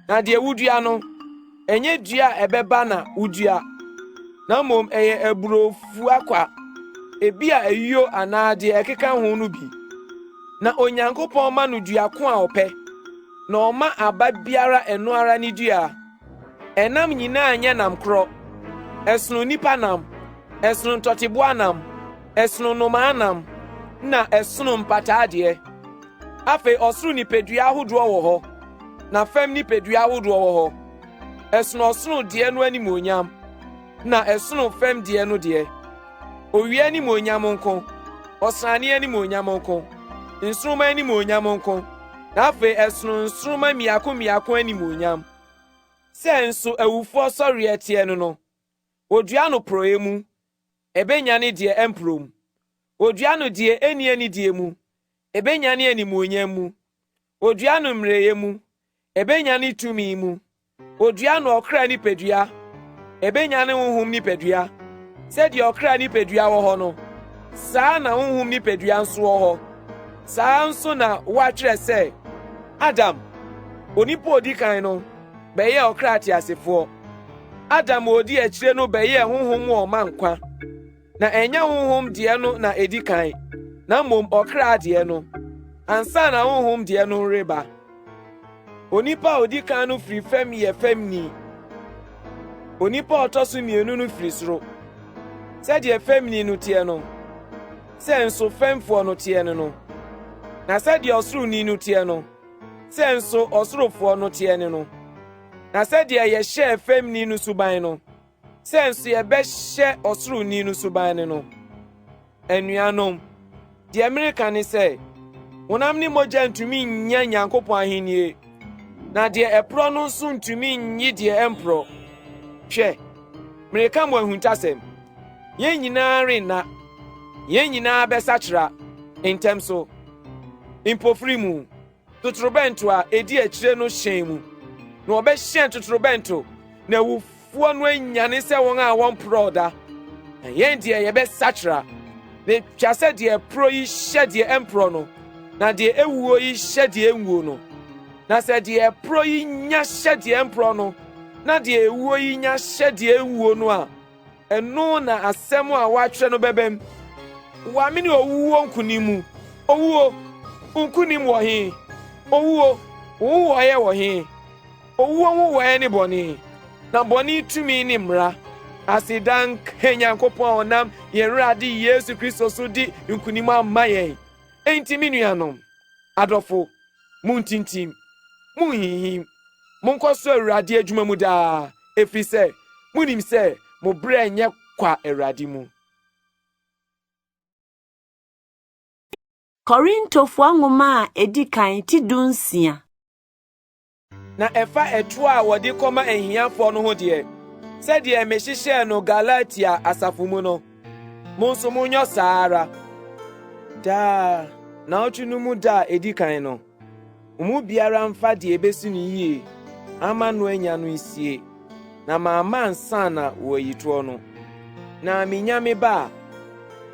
Na deɛ wodua no, ɛnyɛ dua a ɛbɛba na wodua, na mmom ɛyɛ aburowfua kwa, ebia ayuo anaa deɛ ɛkeka ho no bi. Na Onyankopɔn ma no dua ko a ɔpɛ, na ɔma aba biara ɛno ara ne dua. Ɛnam nyinaa nyɛ nam korɔ. Ɛsono nnipa nam, ɛsono ntɔteboa nam, ɛsono nnomaa nam, na ɛsono mpataa deɛ. Afei ɔsoro nipadua ahodoɔ wɔ hɔ, na fam nipadua ahodoɔ wɔ hɔ. Ɛsono ɔsoro deɛ no animuonyam, na ɛsono fam deɛ no deɛ. Owia animuonyam nko, ɔsrane animuonyam nko, nsoromma animuonyam nko, na afei ɛsono nsoromma mmiako mmiako animuonyam. Sɛ nso awufoɔ sɔreɛ teɛ no no, wɔdua no porɔeɛ mu, ɛbɛnyane deɛ ɛmporɔ mu. Wɔdua no deɛ ɛnni anidie mu, ɛbɛnyane animuonyam mu. Wɔdua no mmerɛyɛ mu, ɛbɛnyane tumi mu. Wɔdua no ɔkra nipadua, ɛbɛnyane honhom nipadua. Sɛdeɛ ɔkra nipadua wɔ hɔ no, saa na honhom nipadua nso wɔ hɔ. Saa ara nso na wɔatwerɛ sɛ, Adam, onipa a ɔdi kan no, bɛyɛɛ ɔkra teasefoɔ. Adam a ɔdi akyire no bɛyɛɛ honhom a ɔma nkwa. Na ɛnyɛ honhom deɛ no na edi kan, na mmom ɔkra deɛ no, ansa na honhom deɛ no reba. Onipa a odi kan no firi fam yɛ famni. Onipa a ɔtɔ so mmienu no firi soro. Sɛdeɛ famni no teɛ no, sɛ nso famfoɔ no teɛ ne no. Na sɛdeɛ ɔsoroni no teɛ no, sɛ nso ɔsorofoɔ no teɛ ne no. Na sɛdeɛ yɛhyɛɛ famni no suban no, sɛ nso yɛbɛhyɛ ɔsoroni no suban ne no. Anuanom, deɛ mereka ne sɛ, honam ne mogya ntumi nnya Nyankopɔn ahennie, na deɛ ɛporɔ no nso ntumi nnye deɛ ɛmporɔ. Hwɛ, mereka mo ahuntasɛm. Yɛn nyinaa renna, yɛn nyinaa bɛsakyera ntɛm so, mpofiri mu. Totorobɛnto a edi akyire no hyɛn mu, na wɔbɛhyɛn totorobɛnto, na awufoɔ no anyane sɛ wɔn a wɔmporɔw da. Na yɛn deɛ yɛbɛsakyera, na etwa sɛ deɛ ɛporɔ yi hyɛ deɛ ɛmporɔ no, na deɛ ɛwuo yi hyɛ deɛ ɛnwuo no. Na sɛ deɛ ɛporɔ yi nya hyɛ deɛ ɛmporɔ no, na deɛ ɛwuo yi nya hyɛ deɛ ɛnwuo no a, ɛno na asɛm a wɔatwerɛ no bɛbam. Wɔamene owuo nkonim mu. Owuo, wo nkonim wɔ he? Owuo, wo nwowɔeɛ wɔ he? Owuo nwowɔeɛ ne bɔne, na bɔne tumi ne mmara. Aseda nka Nyankopɔn a ɔnam yɛn Awurade Yesu Kristo so de nkonim ama yɛn. Enti me nuanom, adɔfo, muntintim, munnhinhim, monkɔ so Awurade adwuma mu daa, ɛfiri sɛ munim sɛ mo brɛ nyɛ kwa Awurade mu. Korintofoɔ nwoma a edi kan ti 16. Na ɛfa ɛtoɔ a wɔde kɔma ahiafoɔ no ho deɛ, sɛdeɛ mehyehyɛɛ no Galatia asafo mu no, mo nso monyɔ saa ara. Daa, naawɔtwe no mu da a edi kan no, mo mu biara mfa deɛ ebesi no yie ama no anya no nsie, na mamma ansa na wɔayi toɔ no. Na minya me ba a,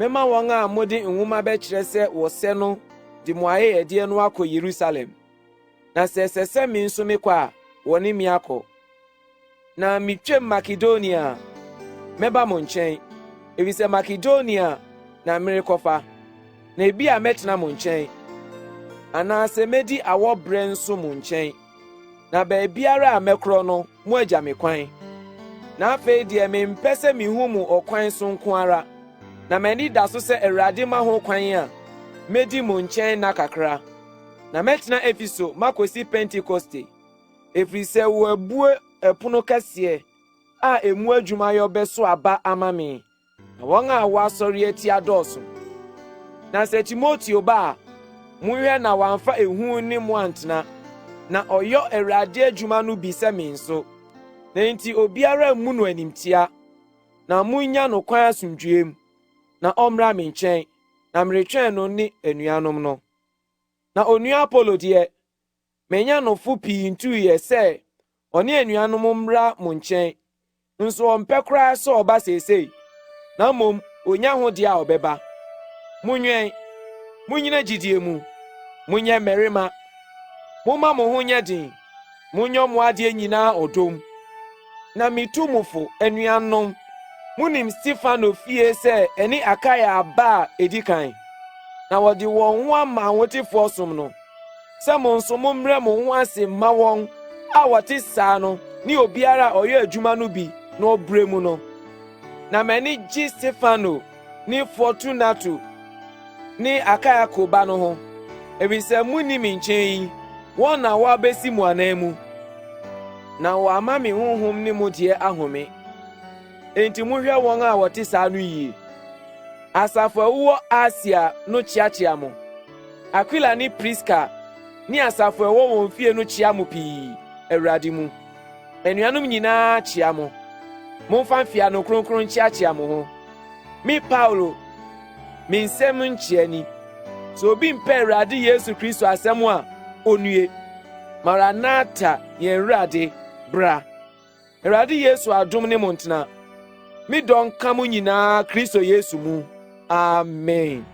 mɛma wɔn a mode nwoma bɛkyerɛ sɛ wɔsɛ no de mo ayɛyɛdeɛ no akɔ Yerusalem. Na sɛ ɛsɛ sɛ me nso mekɔ a, wɔne me akɔ. Na mitwam Makedonia a, mɛba mo nkyɛn, efisɛ Makedonia na merekɔfa, na ebia mɛtena mo nkyɛn, anaasɛ medi awɔ berɛ nso mo nkyɛn. Na baabiara a mɛkorɔ no, moagya me kwan. Na afei deɛ mempɛ sɛ mihu mo ɔkwan so nko ara, na m'ani da so sɛ Awurade ma ho kwan a, medi mo nkyɛn nna kakra. Na mɛtena Efeso makosi Pentekoste, ɛfiri sɛ wɔabue ɛpono kɛseɛ a emu adwumayɔ bɛso aba ama me, na wɔn a wɔasɔre atia dɔɔso. Na sɛ Timoteo ba a, monhwɛ na wamfa ehu ne mo antena, na ɔyɔ Awurade adwuma no bi sɛ me nso. Na enti obiara mmu no animtia, na munnya no kwan asomdwoe mu, na ɔmmra me nkyɛn, na meretwɛn no ne anuanom no. Na onua Apolo deɛ, manya no fo pii ntuiɛ sɛ ɔne anuanom mmra mo nkyɛn, nso ɔmpɛ koraa sɛ ɔba seesei, na mmom onya ho deɛ a ɔbɛba. Monwɛn, monnyina gyidie mu, monyɛ mmarima, momma mo ho nyɛ den, monyɔ mo adeɛ nyinaa ɔdɔ mu. Na mitu mo fo, anuanom, munim Stefano fie sɛ ɛne Akaia aba a edi kan, na wɔde wɔn ho ama ahotefoɔ som no, sɛ mo nso mommrɛ mo ho ase mma wɔn a wɔte saa no ne obiara a ɔyɛ adwuma no bi na ɔbrɛ mu no. Na m'ani gye Stefano ne Fortunato ne Akaiko ba no ho, efisɛ munni me nkyɛn yi, wɔn na wɔabesi mo ananmu, na wɔama me honhom ne mo deɛ ahome. Enti monhwɛ wɔn a wɔte saa no yie. Asafo a ɛwowɔ Asia no kyeakyea mo. Akwila ne Priska ne asafo a ɛwɔ wɔn fie no kyea mo pii Awurade mu. Anuanom nyinaa kyea mo. Momfa mfeano kronkron nkyeakyea mo ho. Me Paulo, me nsɛm nkyea ni. Sɛ obi mpɛ Awurade Yesu Kristo asɛm a, onnue. Maranata, yɛn Awurade, bra. Awurade Yesu adom ne mo ntena. Me dɔ nka mo nyinaa Kristo Yesu mu. Amen.